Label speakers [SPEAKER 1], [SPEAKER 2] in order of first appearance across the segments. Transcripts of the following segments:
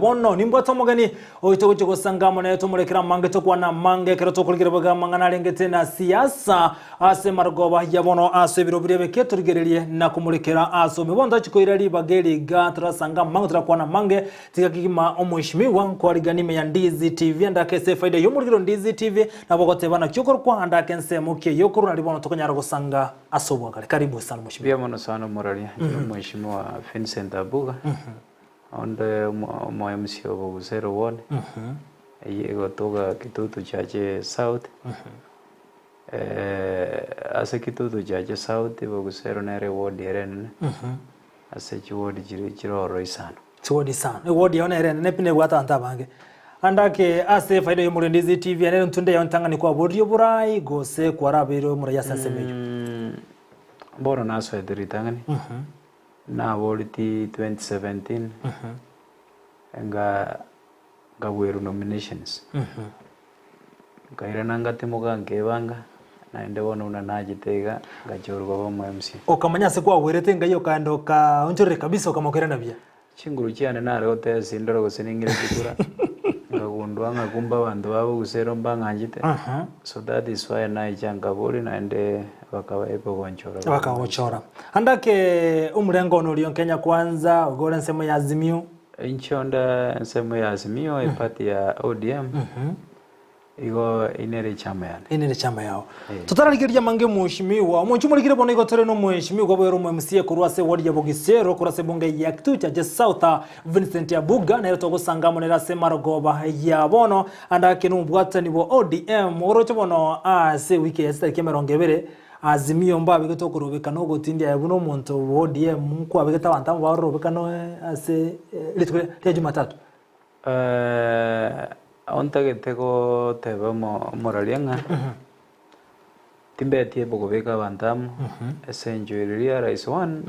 [SPEAKER 1] Bono nimbwate omogeni oito gochia gosanga amo nere tomorekere amange tokwane amange ekero tokorigereria boigo amang'ana arengete na siasa ase marogoba ya bono ase ebiro biria bike torigererie na komorekera ase omi. Bono tochi koira ribaga eri iga torasanga amange torakwane amange tiga kegima omweshimiwa nkwarigani ime ya Ndizi TV andake ase efaida y'omorigero Ndizi TV nabo ogoteba naki okorokwa andake ensemo ki eye okorwa nari bono tokonyara gosanga ase obwagare. Karibu sana mweshimiwa.
[SPEAKER 2] Mbuya mono sana omoraria, inche nomweshimiwa Vincent Abuga. Onde omo MC obo gose Rowone, eyio egotoka Kitutu Chache South, ase Kitutu Chache South Bogusero nere eward ere enene, ase chiward chire chire ororo isano.
[SPEAKER 1] Chiward isano, eward yao nere enene pi nebwate abanto abange. Ande ake ase efaida ya omorende TV ere ntunde yao ntang'ani kwaboria oborai gose kwarabeire omorai ase ensemo eyio?
[SPEAKER 2] Bono nasoete ritang'ani. Naboreti 2017 nga nkabwerwa nominations, nkairana ngatimoka nkebanga, naende bono buna nachete iga ngachorwa koba omo MC.
[SPEAKER 1] Okamanya ase kwagwerete engai okaenda okaonchorera kabisa okamokerana buya.
[SPEAKER 2] Chinguru chiane nare gotesa indore gose ning'ire chikura, nkagundua ng'a kumbe abanto ba bogusero mbang'anchete, so that is why naicha nkaboria naende bakaba able gonchora koba omo MC.
[SPEAKER 1] Bakagochora. Ande ake omurengo one oria Kenya Kwanza, iga ore ensemo ya Azimio.
[SPEAKER 2] Inche onde ensemo ya Azimio, eparty ya ODM, Igo eye nere echama yane.
[SPEAKER 1] Eye nere echama yao. Totararigereria amange Mheshimiwa. Omonche omorikire bono igo tore n'Omweshimiwa bwere omo MCA korwa ase eward ya Bogisero korwa ase ebunge ya Kitutu Chache South Vincent Abuga nere togosanga amo nere ase marogoba ya bono ande ake nomobwatani bwa ODM oroche bono ase ewiki eye chitariki emerongo ebere Azimio mbabegete okorobekana ogotindia aye buna omonto bwa ODM nkwabegete abanto amo barorobekane ase rituko ria Jumatatu.
[SPEAKER 2] Ontagete goteba omoraria ng'a timbeti able kobeka abanto amo, ase engencho ere realize one,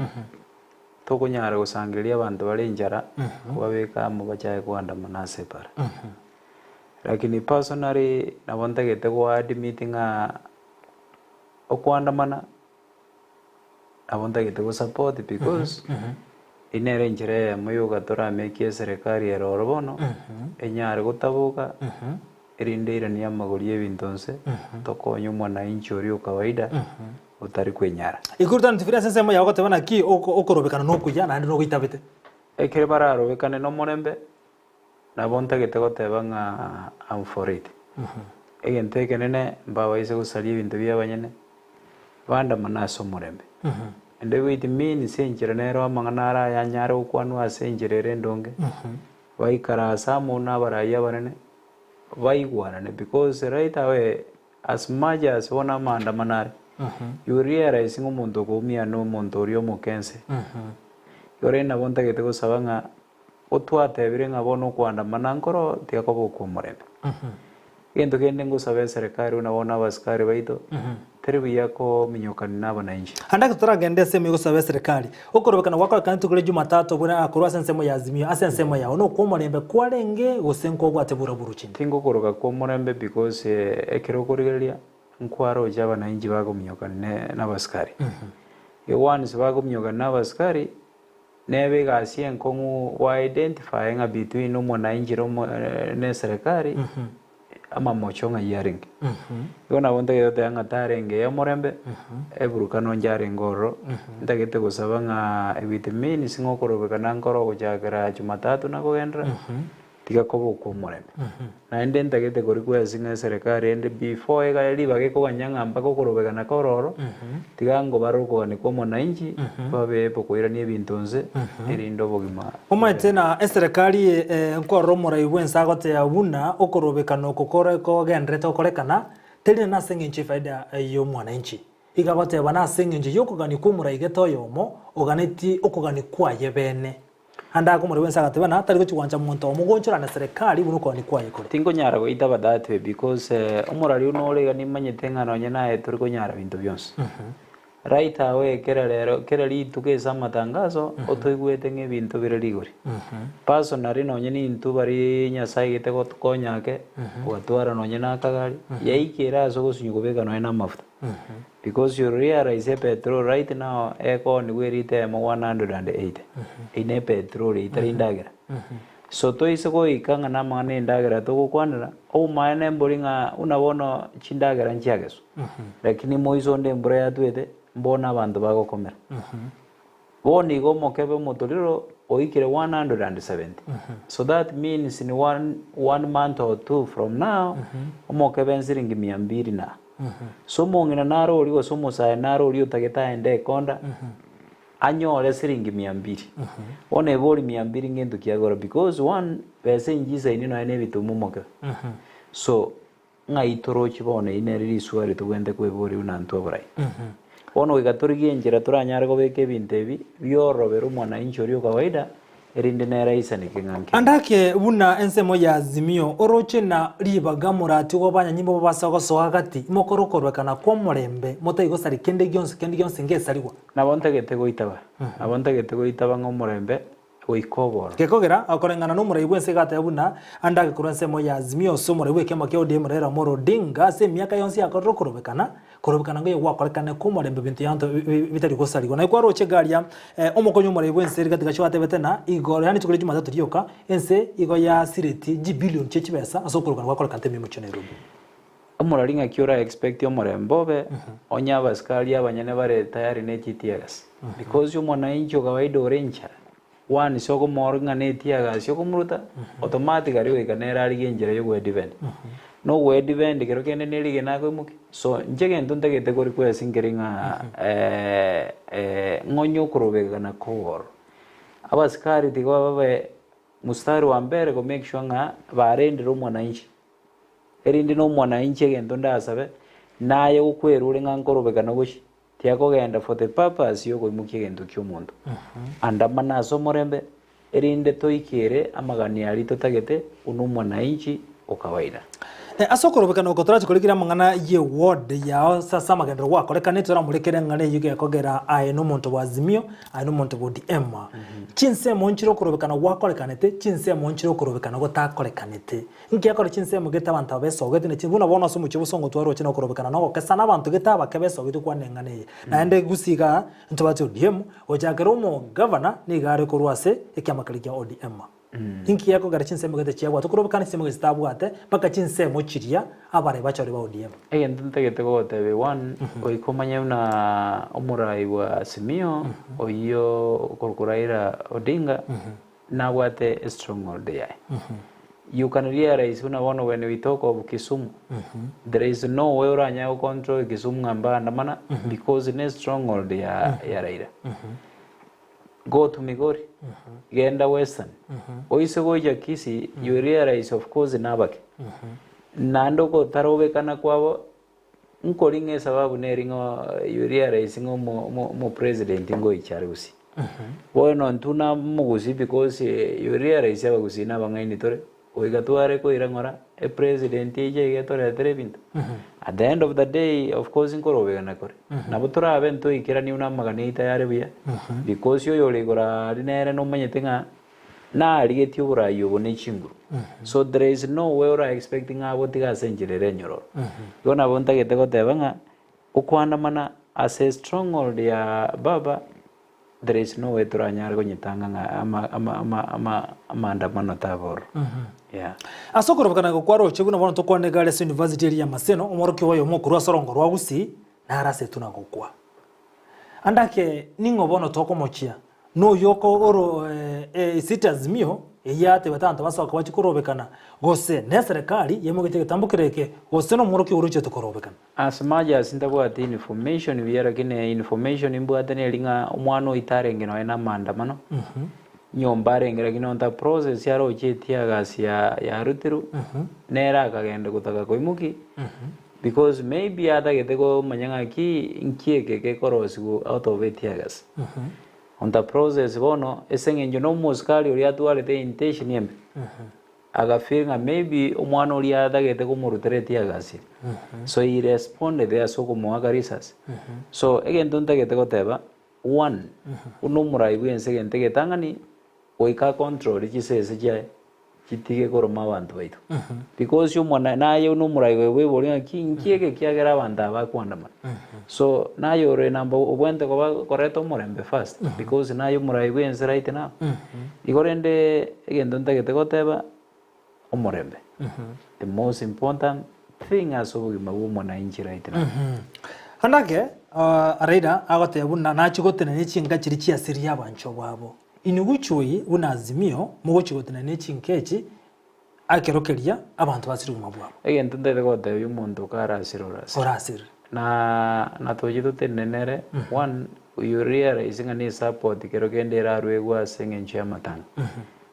[SPEAKER 2] tokonyara gosangereria abanto bare enchara, kobabeka amo bachake koandamana ase ebara. Lakini personally nabo ntagete go admit ng'a okoandamana. Nabo ntagete go support because eyio nere enchera eyemo yoka toramekie eserekari ere oro bono, enyare gotaboka, erinde eiranie amagori ya ebinto nse, tokonye omwananchi oria o kawaida otari kwenyara.
[SPEAKER 1] Igoro tari ase ensemo yao goteba naki okorobekana nokuya naende nogoitabete.
[SPEAKER 2] Ekere bararobekane nomorembe, Nabo ntagete goteba ng'a am for it. Egento ekenene mbabaise gosaria ebinto bi'abanyene, baandamane ase omorembe. And it means enchera nero amang'ana ara ayanyare gokwanwa ase enchera ere endonge, baikare ase amo na abarai abanene, baigwanane because right away as much as bono amaandamano are, you realize ng'a omonto okoumia na omonto oria omoke ense. Igo rende nabo ntagete gosaba ng'a Otwatebire ng'a bono okoandamana nkoro tiga koba okw'omorembe. Egento kende ngosaba eserekari buna bono abasikari baito, teri buya kominyokani na abanainchi.
[SPEAKER 1] Ande ekero toragende ase emo y'ogosaba eserekari, okorobekana gwakorekana rituko ria Jumatatu buna korwa ase ensemo ya Azimio ase ensemo yao nokw'omorembe kwarenge gose nkobwate buraburu chinde?
[SPEAKER 2] Tingokoroka kw'omorembe because ekero okorigereria nkwaroche abanainchi bakominyokani na abasikari. Igo once bakominyokani na abasikari. Nebe egasi enkong'u go identify ng'a between omwananchi na eserekari amamocho ng'ai arenge. Igo nabo ntagete goteba ng'a tarenge ya omorembe, eburukano njarenge ororo, ntagete gosaba ng'a with means ng'a okorobekana nkoro ogochakera jumatatu na kogenderera. Tiga koba okw'omorembe. Naende ntagete ko request ng'a eserekari ende before egaye ribaga ekoganya ng'a mpaka okorobekana kore oro, tiga ngobare okogania kwa omwananchi, babe able koirania ebinto nse, erinde obogima
[SPEAKER 1] Omanyete na eserekari eye nkorora omorai bwense agoteya buna okorobekana oko kore kogenderete gokorekana, teri nase eng'encho efaida y'omwananchi. Iga agoteba nase eng'encho y'okogania kw'omorai gete oyomo, oganetie okogania kwaye bene. Ande akomorua bwensi agateba, na tari gochia gwancha monto omo goonchorana serekari buna okogania kwaye kore.
[SPEAKER 2] Tinkonyara goitaba that way because omorari buna ore iga nimanyete ng'a nonye naye tori konyara binto bionsi. Right away kera rero kera rituko ase amatangazo otoigwete ng'a ebinto bire rigori. Personally nonye nintwe baria Nyasaye aigete gotokonya ake, ogatwara nonye na akagari, yaikire ase ogosinywa kobeka nonye na amafuta. Because you realize epetrol right now ekoonigwa erita eyemo 180, eyio ne epetrol eyio tari endagera. So toise goika ng'a namang'ana endagera togokwanera, obomaene mbori ng'a buna bono chindagera nchiageswa, lakini moiso onde embura yatwete, mbono abanto bagokomera. Bono igo omokebe omotorero oikire 170. So that means in one, one month or two from now, omokebe nsiringi mia mbiri na. So omong'ina naro oria gose omosae naro oria otagete aende ekonda, anyore siringi mia mbiri. Bono ebori mia mbiri ngento ki agora because one, besa enchisaini nonya na ebituma omokebe. So, Ng'ai toroche bono eri neri risuari tobwenerete kweboria buna intwe oborai? Bono goika torigie enchera toranyare kobeka ebinto ebi biorobere omwananchi oria o kawaida, erinde nere aisaneke ng'a nkeene.
[SPEAKER 1] Andake buna ensemo ya Azimio, oroche na ribaga moratigwe abanyanyimbo babase gosoa gati, mokore okoruekana kw'omorembe, motai gosaria kende gionsi, kende gionsi ngesarigwa.
[SPEAKER 2] Nabo ntagete goitaba, nabo ntagete goitaba ng'a omorembe goika obororo.
[SPEAKER 1] Gekogera, okoreng'ana nomorai bw'ense egateba buna andake korwa ensemo ya Azimio ase omorai bw'ekiama kia ODM Raila Amolo Odinga ase emiaka yonsi yakorire okorobekana, korobekana ngoyo gwakorekane kw'omorembe binto yanto bitari gosarigwa. Naye kwaroche garia omokonyi omorai bw'ense Rigathi Gachagua atebete na igoro yaani rituko ria Jumatatu rioka ense igo yasiretie chibilion chie chibesa ase okorobekana gwakorekana ime omochie o Nairobi.
[SPEAKER 2] Omorori ng'aki ora expect omorembe obe onye abasikari abanyene bare tayari ne chiteargas because omwananchi o kawaida ore enchara once okomoorokia ng'a ne eteargas okomoruta automatically goika nere arigie enchera ya ogoedefend. Na ogoedefend kero kende ne rigena akoimokia so inche egento ntagete ko request nkeri ng'a ng'onye okorobekana kwa obororo. Abasikari tiga babe mstari wa mbere ko make sure ng'a barendire omwananchi. Erinde nomwananchi egento ndasabe, naye gokwerwa ore ng'a nkorobekana gochia, tiakogenda for the purpose yokoimokia egento ki'omonto. Andamana ase omorembe, erinde toikere amagani aria totagete buna omwananchi o kawaida.
[SPEAKER 1] Ase okorobekana oko torache korigereria amang'ana ye ward yao ase ase amagenderero gwakorekanete toramorekere eng'ana eyio gekogera aye nomonto bwa Azimio aye nomonto bwa ODM. Chinsemo nchire okorobekana gwakorekanete chinsemo nchire okorobekana gotakorekanete. Nkiakora chinsemo gete abanto aba besogete, ne buna bono ase omochie bosongo twaroche nokorobekana na ogokesana abanto gete abake besogete kwana eng'ana eye. Naende gusii igaa ntobwate ODM, gochakera omogavana nigo are korwa ase ekiama keria kia ODM. Inki gekogera chinsemo gete chiabwate okorobekana chinsemo gete chitabwate mpaka chinsemo chiria abare bachore ba ODM.
[SPEAKER 2] Egento ntagete gogotebia one, goika omanye buna omorai bwa Azimio oyio okorokwa Raila Odinga, Nabwate estronghold yaye. You can realize buna bono when we talk of Kisumu, there is no way oranyare go control Kisumu ng'a mbaandamana because ne stronghold ya, ya Raila. Go to Migori, genda Western, oise gocha Kisii, you realize of course nabake. Naende ogotarobekana kwabo Nkori ng'a esababu neri ng'a you realize ng'a omo omo omopresident ngoicha are gusii. Bono intwe na omogusii because you realize abagusii na abang'aini tore, goika tware koira ng'ora epresident eche iga etoretere ebinto. At the end of the day of course nkorobegana kore. Nabo torabe ntoikeranie buna amagani aito ayare buya, because oyore igoro aria nere nomanyete ng'a Narigetie oborai obo ne chinguru. So there is no way ora expect ng'a abotige ase enchera ere enyororo. Igo nabo ntagete goteba ng'a okoandamana ase stronghold ya baba there is no way toranyare konyetanga ng'a ama ama ama ama amaandamano taba ororo. Yeah.
[SPEAKER 1] Ase okorobekana igo kwaroche buna bono tokwane iga are ase university eria ya Maseno, omworokigwa oyomo okorwa ase orongo rwa Gusii nare ase etuna gokwa. Ande ake ning'o bono tokomochia? Noyoko oro esiti Azimio eyio atebete abanto basoke bachie korobekana, gose neserekari yaimogetie egetambo kere eke, gose nomworokia orochete korobekana.
[SPEAKER 2] As much as ntabwati information buya lakini information mbwate neri ng'a omwana oyio tarenge nonya na amaandamano, nyomba arenge lakini onta process aroche etiagasi ya yarutirwe, nere akagenda gotaka koimokia because maybe atagete komanya ng'aki nki eke gekorosiwa out of etiagasi. On the process bono, ase eng'encho na omosikari oria atwarete intention embe, aga feel ng'a maybe omwana oria atagete komorutera etiagasi eri. So he responded ase okomoaka risasi. So egento ntagete goteba, one, buna omorai bwa ense egento egetang'ani, goika a control chisese chiaye. chitige koroma abanto baito. Because omwana naye buna omorai oye bweboria ng'a ki nki eke kiagera abanto aba bakoandamana. So naye ore number obwenerete koba koreta omorembe first because naye omorai bwa ense right now. Igo rende egento ntagete goteba omorembe the most important thing ase obogima bwa omwananchi right now.
[SPEAKER 1] Naende ake Raila agoteba buna nachie gotenenia chinka chiria chiasirie abanchwa babo. Inwe gochoi buna Azimio mogochia gotenenia chinka echi ekero keria abanto basirie obogima bwabo.
[SPEAKER 2] Egento ntagete gotebia omonto karasire orasire.
[SPEAKER 1] Orasire.
[SPEAKER 2] Na na tochie totenene nere, one you realize ng'a ne support kero kende erarwegwe ase eng'encho y'amatanga.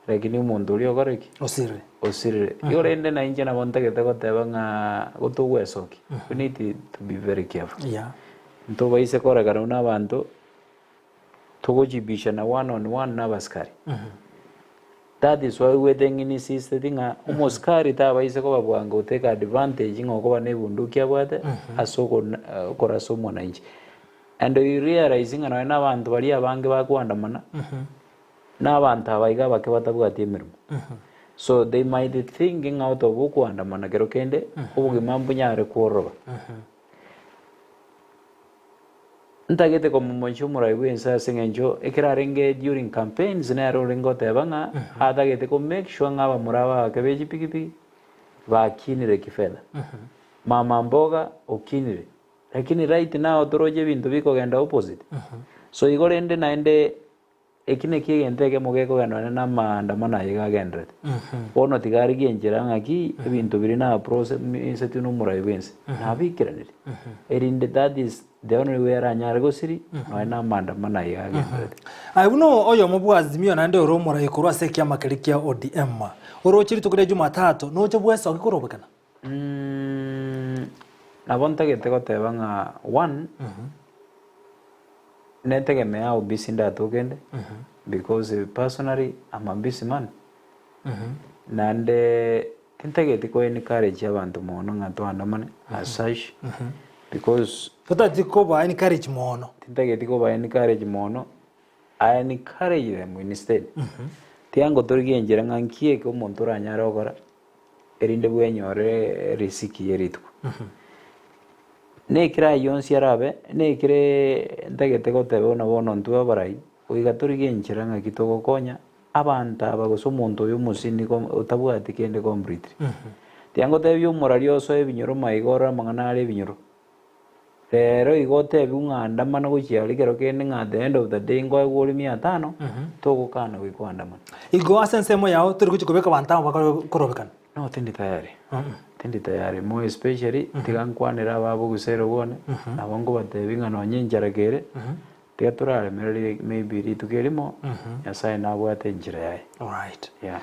[SPEAKER 2] Lakini omonto oria okore ki?
[SPEAKER 1] Osirire.
[SPEAKER 2] Osirire. Igo rende na inche nabo ntagete goteba ng'a gotogwesokia, we need to be very careful.
[SPEAKER 1] Yeah.
[SPEAKER 2] Ntobaise korekana buna abanto togochibishana one on one na abasikari. That is why oigwete ng'a insisted ng'a omosikari tabaise koba bwango go take advantage ng'a okoba na ebunduki abwate ase okona okorasa omwananchi. And you realize ng'a nonye na abanto baria abange bakoandamana, na abanto aba iga abake batabwati emeremo. So they might think ng'a otoba okoandamana kero kende, obogima mbonyare kwororoba. Ntagete komomochia omorai bw'ense ase eng'encho ekero arenge during campaigns nere orenge goteba ng'a atagete ko make sure ng'a abamura abake be chipigipigi bakinire kifedha. Mama mboga okinire. Lakini right now toroche ebinto bikogenda opposite. So igo rende naende Eki nakio egento ekemo gekogenda nonya namaandamano aye iga agenderete. Bono tiga arigie enchera ng'aki ebinto biria napromisetwe nomorai bw'ense, nabikeranire. Erinde that is the only way aranyare gosiri nonya namaandamano aye iga agenderete.
[SPEAKER 1] Aye buna oyomo bwa Azimio naende ore omorai korwa ase ekiama keria kia ODM, oroche rituko ria Jumatatu noche bwesoki korobekana?
[SPEAKER 2] Nabo ntagete goteba ng'a one, netegemea how busy ndatoke inde, because personally I'm a busy man, naende tintageti ko encourage abanto mono ng'a twandamane as such, because.
[SPEAKER 1] Totageti koba encourage mono.
[SPEAKER 2] Tintageti koba encourage mono, I encourage them instead, tiga ngotorigie enchera ng'a nki eke omonto oranyare gokora. erinde bwenyore erisiki ye rituko. Nekere ayio onsi arabe, nekere ntagete goteba buna bono intwe abarai, goika torigie enchera ng'aki togokonya abanto aba gose omonto oyo omosini ko otabwati kende completely. Tiga ngotebie omorari osoe ebinyoro maiga orore amang'ana are ebinyoro. Rero igo otebiwe ng'a andamana gochia aria kero kende ng'a at the end of the day nkoegwe ore mia tano, togokana goika oandamane.
[SPEAKER 1] Igo ase ensemo yao tori gochia kobeka abanto amo bakore korobekana.
[SPEAKER 2] No tindi tayari, tindi tayari more especially tiga nkwanere ababogusero bwane, nabo nkobatebia ng'a nonye enchara kere, tiga toraremererie maybe rituko erimo, Nyasaye nabwate enchera yaye.
[SPEAKER 1] Alright.
[SPEAKER 2] Yeah.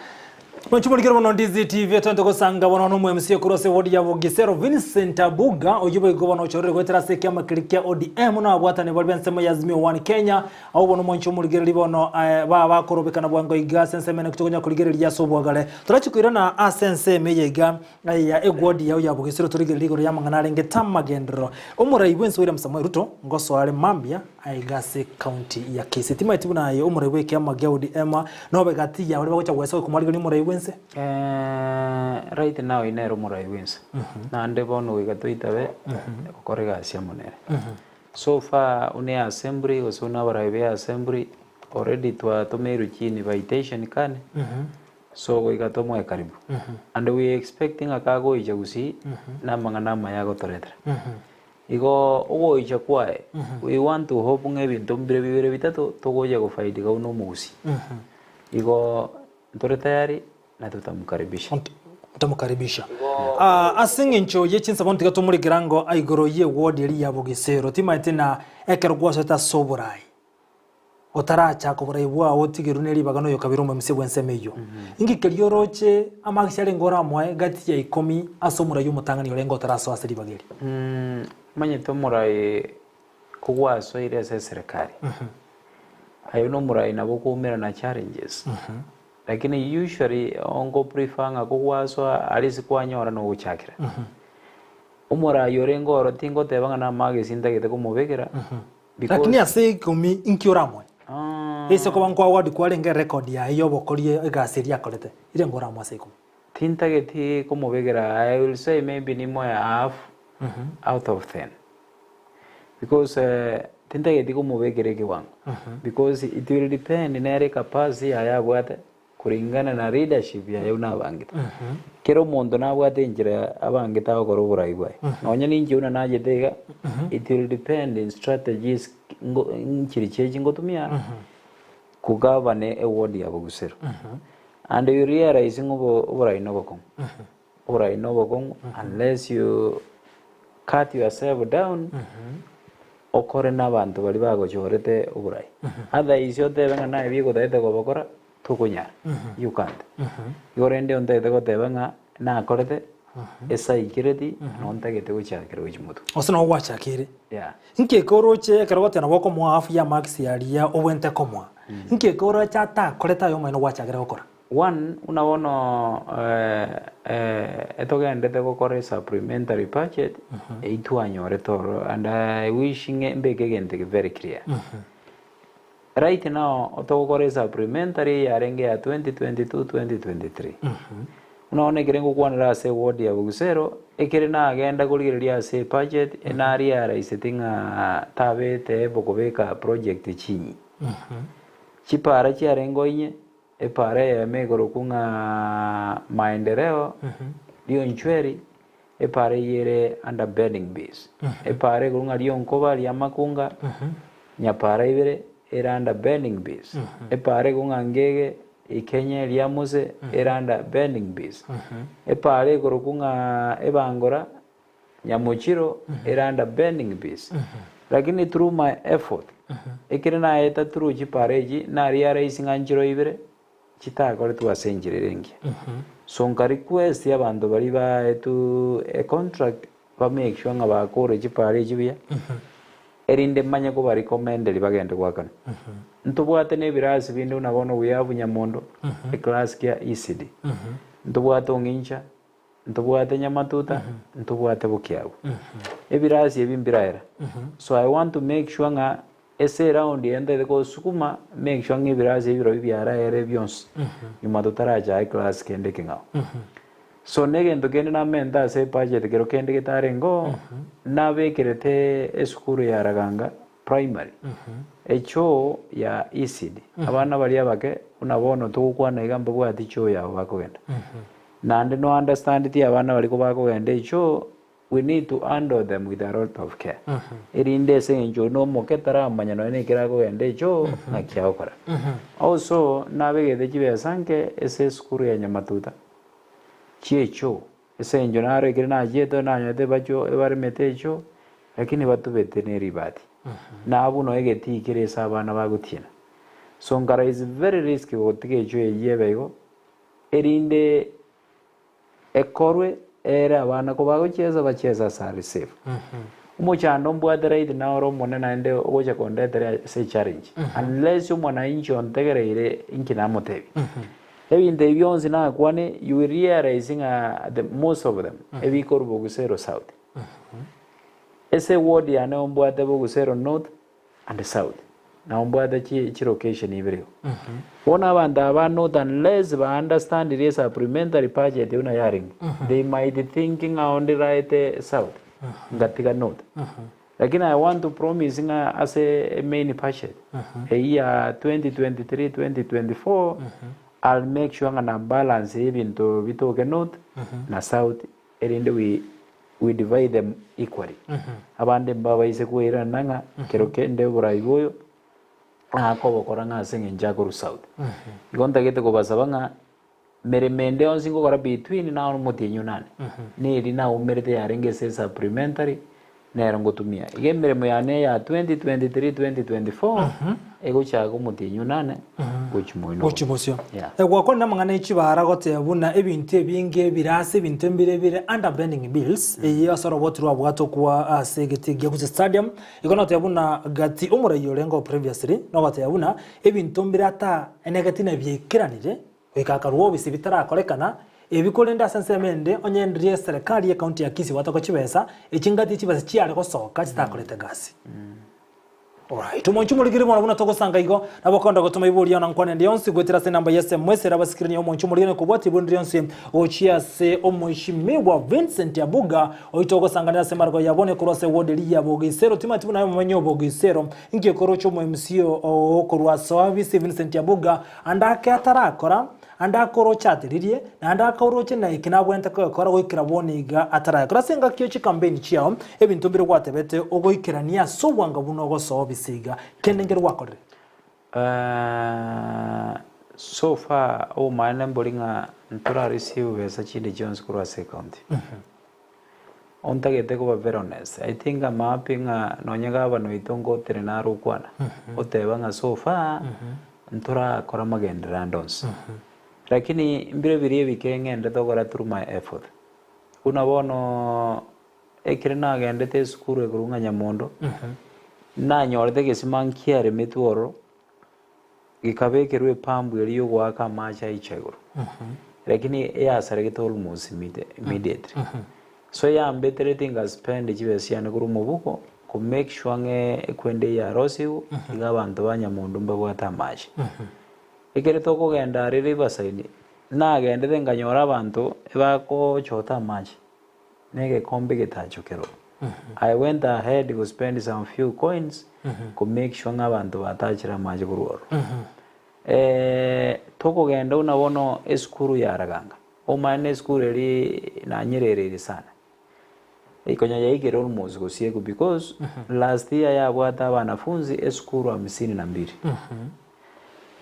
[SPEAKER 1] Mwanchumurikire bono Ndizi TV twente gosanga bono no MC korwa ase ward ya Bugisero Vincent Abuga oyio boigo bono ochorire goetera ase ekiama keria kia ODM na abwatani baria b'ensemo ya Azimio One Kenya abwo bono mwanchumurigereri bono eh, ba bakorobekana bwango iga ase ensemo ene tokonya korigereria ase obwagare torachi koirana ase ensemo eye iga ya egwodi yao ya Bugisero torigererie igoro y'amang'ana arenge tamagenderero omorai bw'ense William Samoei Ruto ngosoa are mambia Aiga ase county ya Kisii. Timaeti buna aye omorai bw'ekiama gia ODM nobe gati ya baria bagocha gwesoka komwarigereria omorai bw'ense?
[SPEAKER 2] Right now oyio nere omorai bw'ense. Naende bono goika toitabe gokora egasi amo nere. So far buna eassembly gose buna abarai ba eassembly already twatomeirwe chi invitation kane, so goika tomoe karibu. And we expecting ng'a kagoicha gusii namang'ana amaya agotoretera. Igo ogoicha kwaye, we want to hope ng'a ebinto mbire bibere bitato togocha gofaidika buna omogusii. Igo ntore tayari na tutamkaribisha.
[SPEAKER 1] Tutamkaribisha. Ah, ase eng'encho ye chinsemo ntiga tomorekera ango igoro ye ward eria ya Bogesero. Timaete na ekero gwasoete ase oborai. Otarachaka oborai bwao otigerwe ne ribaga na oyokabere omomisia bw'ensemo eyio. Inki keria oroche amagisi arenge oramoe gati ya ikomi ase omorai omotang'ani orenge otarasoa ase ribaga eri?
[SPEAKER 2] Omanyete omorai kogwasoire ase eserekari, aye buna omorai nabo okoumerana na challenges, lakini usually ongo prefer ng'a kogwasoa aria ase kwanyora nogochakera. Omorai orenge oro tingoteba ng'a namagesi ntagete komobekera.
[SPEAKER 1] Lakini ase ikomi inki oramoe? Ase okoba nkwaward kwarenge erecord yaye y'obokori egasi eria akorete, irengo oramoe ase ikomi?
[SPEAKER 2] Tintageti komobekera, I will say maybe nimoe a half out of ten because tintageti komobekera ekewango because it will depend nere ecapacity yaye abwate Kuringana na leadership yaye buna abangete. Kera omonto nabwate enchera abangete agokora oborai bwaye. Nonya ninche buna nachete iga, it will depend in strategies ngo nchiri chiachi ngotumia kugovern eward ya Bogusero. And you realize ng'a obo oborai nobokong'u. Oborai nobokong'u unless you cut yourself down okore na abanto baria bagochorete oborai. Otherwise otebe ng'a naye bigotagete kobokora tokonyara, you can't. Igo rende ontagete goteba ng'a nakorete esaikereti na ontagete gochakera gochia motwe.
[SPEAKER 1] Gose nabo gwachakire.
[SPEAKER 2] Yeah.
[SPEAKER 1] Nki eke oroche ekero ogoteba nabo okomoa half ya marks aria obwenerete komoa? Nki eke oroche atakorete aye omonyene gwachakire gokora?
[SPEAKER 2] One, buna bono etogendete gokora esupplementary budget, eyio twanyorete ororo and I wish ng'e mbeke egento eke very clear. Right now, togokora esupplementary eyarenge ya 2022 2023. Buna bono ekere ngokwanera ase eward ya Bogusero, ekere nagenda korigereria ase ebudget, narealiseti ng'a tabete able kobeka project chinyi. Chipara chiarenge inye, Epaara eyemo ekorokwa ng'a Maendeleo, Rionchweri, epaara eyio ere under burning base. Epaara ekorokwa ng'a Rionkoba, Riamakunga, nyapaara ibere ere under burning base. Epaara ekorokwa ng'a Ngege, Ikenye, Riamuse ere under burning base. Epaara ekorokwa ng'a Ebangora, Nyamochiro ere under burning base. Lakini through my effort, ekere naeta through chipara echi, narealize ng'a nchiro ibere chitakoretwe ase enchera ere engiya. So nka request abanto baria baetwe econtract ba make sure ng'a bakore chipara echi buya, erinde manye koba recommenderi bagende goakanwa. Ntobwate na ebirasi binde buna bono we have Nyamondo, eclass kia ECD. Ntobwate Ong'incha, Ntobwate nyamatuta, ntobwate bokiabu. Ebirasi ebi mbiraera. So I want to make sure ng'a ase eround eye ntagete gosukuma, make sure ng'a ebirasi ebi birobio biaraere bionsi nyuma totarachae eclass kende ekeng'ao. So na egento kende namente ase ebudget kero kende getarenge oo, nabekerete esukuru ya Raganga Primary, echoo ya ECD. Abana baria abake buna bono togokwana iga mbabwati choo yabo bakogenda. Naende no understand ti abana baria kobakogenda echoo, we need to handle them with a lot of care. Erinde ase eng'encho oyo nomoke taramanya nonya nekero akogenda echoo ng'aki agokora. Also nabegete chibesa nke ase esukuru ya Nyamatuta chi'echoo, ase eng'encho naro ekero nachiete nanyorete bacho ebaremete echoo, lakini batubete ne ribati. Na abwo noe egetii kere ase abana bagotiena. So nkarora is very risky gotiga echoo eyio ebe igo, erinde ekorwe ere abana kobagochiesa bachiese ase are safe. Omochando mbwate right now ore omonene naende ogocha kondetera ase echallenge, unless omwananchi ontegereire inki namotebia. Ebinto ebi bionsi nakwane you will realize ng'a the most of them ebikorwa Bogusero South. Ase eward yane ombwate Bogusero North and south nabo mbwate chi chilocation ibere igo. Bono abanto aba ba north unless ba understandire esupplementary budget buna yarenge, they might think ng'a onde raete south ngatiga north. Lakini I want to promise ng'a ase emain budget eyio ya 2023 2024 I'll make sure ng'a na balance ebinto bitoke north na south erinde we we divide them equally. Abande mbabaise koirana ng'a kero kende oborai boyo akobokora ng'a ase eng'encho akorwa south. Igo ntagete kobasaba ng'a meremo ende yonsi ngokora between now na omotienyi onane, neri naumerete yarenge ase esupplementary nero ngotumia. Iga emeremo yane ya 2023 2024 egochaka omotienyi onane gochia moino
[SPEAKER 1] Gochia bosio.
[SPEAKER 2] Yeah.
[SPEAKER 1] Gwakwanire amang'ana e chibara goteba buna ebinto ebinge bire ase ebinto mbire bire under pending bills eye ase oroboti rwabwatokwa ase egetii gia Gusii Stadium igo nogoteba buna gati omorai orenge o previously nogoteba buna ebinto mbire ata enegeti na biaikeranire Goika akarua obisi bitarakorekana, ebi korende ase ensemo ende onye ndiria eserekari y'ecounty ya Kisii gwatokwa chibesa, echi ngati chibesa chiare gosoka chitakorete gasi. Alright, omonche omorigeri bono buna togosanga igo, nabo okoenda gotoma iboria na nkwana ende yonsi goetera ase enamba ya SMS ere abasikirani omonche omorigeri kobwatia iboria rionsi gochia ase omoishimiwa Vincent Abuga oito ogosanganera ase emargo ya bone korwa ase ward eria ya Bogisero. Timanyeti buna aye omomenyi o Bogisero inki ekoroche omo MC oo korwa ase ofisi Vincent Abuga ande ake atarakora Ande akoroche ateririe, naende akoroche na eki nabwenerete kogekora goikera bono iga ataragekora. Ase engaki ye chikampeini chiao, ebinto mbire gwatebete ogoikerania ase obwango buna ogosoa obise iga. Kende nkere gwakorire?
[SPEAKER 2] So far obomaene mbori ng'a ntora receive besa chinde chionsi korwa ase ecounty. Ontagete koba very honest, I think I'm happy ng'a nonye gavana oito ngotenena are okwana, oteba ng'a so far ntorakora amagenderero ande onsi. Lakini mbire biria ebike ng'endete gokora through my effort. Buna bono ekere nagendete esukuru ekorwa ng'a Nyamondo, nanyorete egesima nkiaremetwe ororo, gekabekerwa epambu eria yogoaka amache aicha igoro. Lakini eyasaregete almost immediately. So yambetereti nga spend chibesa chiane korwa omobuko ko make sure ng'a ekwende eye yarosiwu iga abanto ba Nyamundu mbabwate amache. Ekere tokogenda are Riverside, nagendete nkanyora abanto ebagochota amache na egekombe getachokerwa. I went ahead go spend some few coins ko make sure ng'a abanto batachire amache korwa ororo. Tokogenda buna bono esukuru ya Raganga. Omanyete esukuru eria nanyerereire sana. Konya yaikire almost gosiekwa because last year yabwate abanafunzi esukuru hamsini na mbili.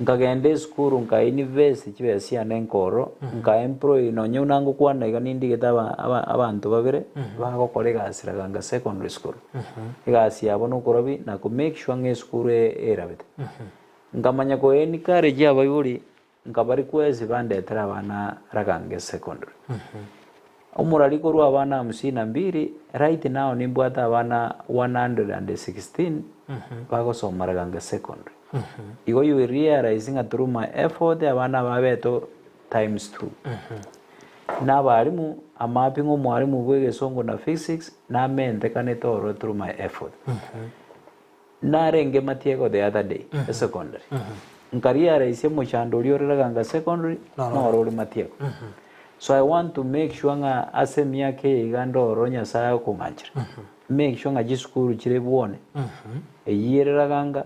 [SPEAKER 2] Nkagenda esukuru nka invest chibesa chiane nkorora, nka employ nonye buna ngokwana iga nindigete aba aba abanto babere bagokora egasi Raganga secondary school. Egasi yabo nokorabia na ko make sure ng'a esukuru erabete. Nkamanya ko encourage abaibori Nkaba request bandetere abana Ragange secondary. Omorari korwa abana hamsini na mbili, right now nimbwate abana 116 bagosoma Ragange secondary. Igo you will realize ng'a through my effort abana aba babeto times two. Na abalimu, amapi ng'a omwalimu bwa egesongo na physics namentekanete ororo through my effort. Narenge Matiego the other day esecondary nkarealise omochando oria ore Raganga secondary noro ore Matiego. So I want to make sure ng'a ase emiaka eye iga ndoro Nyasaye akong'anchera make sure ng'a chisukuru chire bwone eyio ere Raganga,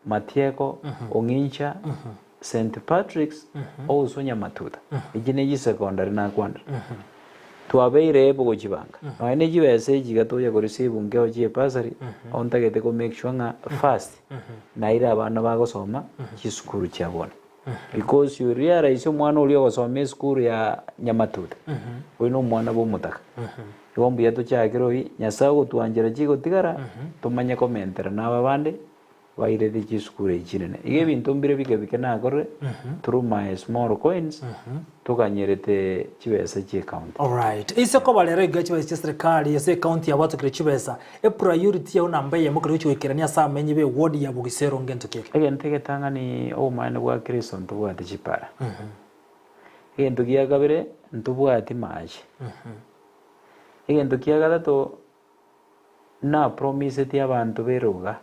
[SPEAKER 2] Matiego, Ong'incha, St Patrick's also Nyamatuta. Echi ne chisecondary nakwanire. Twabeire able gochibanga. Nonya ne chibesa echi iga tocha ko receive nkeo chie bursary, ao ntagete ko make sure ng'a first naire abana bagosoma chisukuru chia bono. Because you realize omwana oria ogosoma esukuru ya Nyamatuta, oyio na omwana bwa omotaka. Igo mbuya tochakere oyio, Nyasaye ogotwanchera chigotigara, tomanye komentera na aba bande. Bairete chisukuru echi chinene. Iga ebinto mbire bike bike nakorire through my small coins toganyerete chibesa chie county.
[SPEAKER 1] Alright. Ase koba rero iga chibesa chia serikali ase ecounty yabwatokire chibesa, epriority yao namba eyemo ekero gochia goikerania ase amenyi be eward ya Bogisero ngento ki eke?
[SPEAKER 2] Egento egetang'ani obomaene bwa Kristo ntobwati chipara. Egento gia kabere ntobwati mache. Egento kia gatato Napromiseti abanto b'eroga,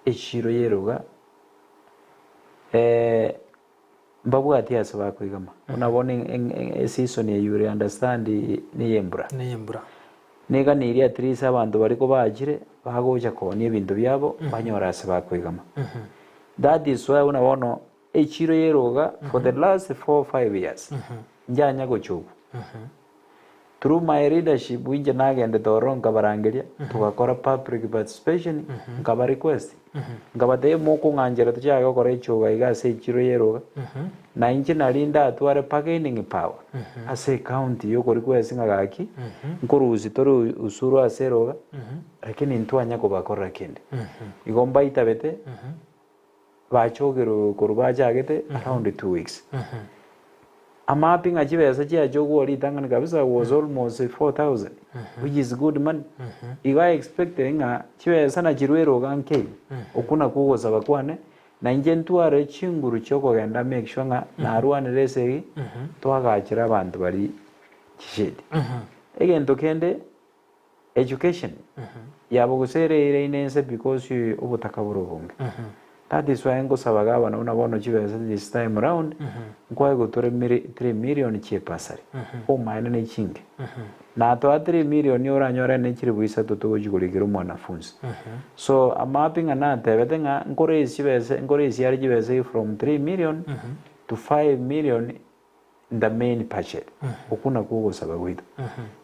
[SPEAKER 2] echiro y'eroga, mbabwati ase bakoigama. Buna bono eseason eye you will understand neye embura.
[SPEAKER 1] Neye embura.
[SPEAKER 2] Neganeirie at least abanto baria kobachire, bagocha koonia ebinto biabo, banyore ase bakoigama. That is why buna bono echiro y'eroga for the last four, five years, njanya gochogwa. Through my leadership inche nagendete ororo nkabarangeria, togakora public participation, nkaba request, nkabatebia mokong'anchera tochake gokora echoga iga ase echiro y'eroga, na inche nari ndatware bargaining power ase ecounty yoko request ng'a gaki, nkorusia tore usuru ase eroga, lakini ntwanya kobakorera kende. Igo mbaitabete, Bachogerwe korwa bachagete around 2 weeks. Amapi ng'a chibesa chiachogwa ritang'ani kabisa was almost 4000 which is good money. Igo I expected ng'a chibesa nachirwe eroga nkeigo. Okwo nakwo ogosaba kwane na inche ntware chinguru chiokogenda make sure ng'a narwanire esegi twagachera abanto baria chishedi. Egento kende. Education yabo gose ere eiraine inse because obotaka bore obonge. That is why ngosaba gavana buna bono chibesa this time round nkwae gotore 3 million chie bursary omaene ne chinke. Natoa 3 million oranyore ne chilifu isato togochi korikera omwanafunzi. So amapi ng'a natebete ng'a nkoraise chibesa nkoraise are chibesa from 3 million to 5 million the main budget. Okwo nakwo ogosaba gwaito.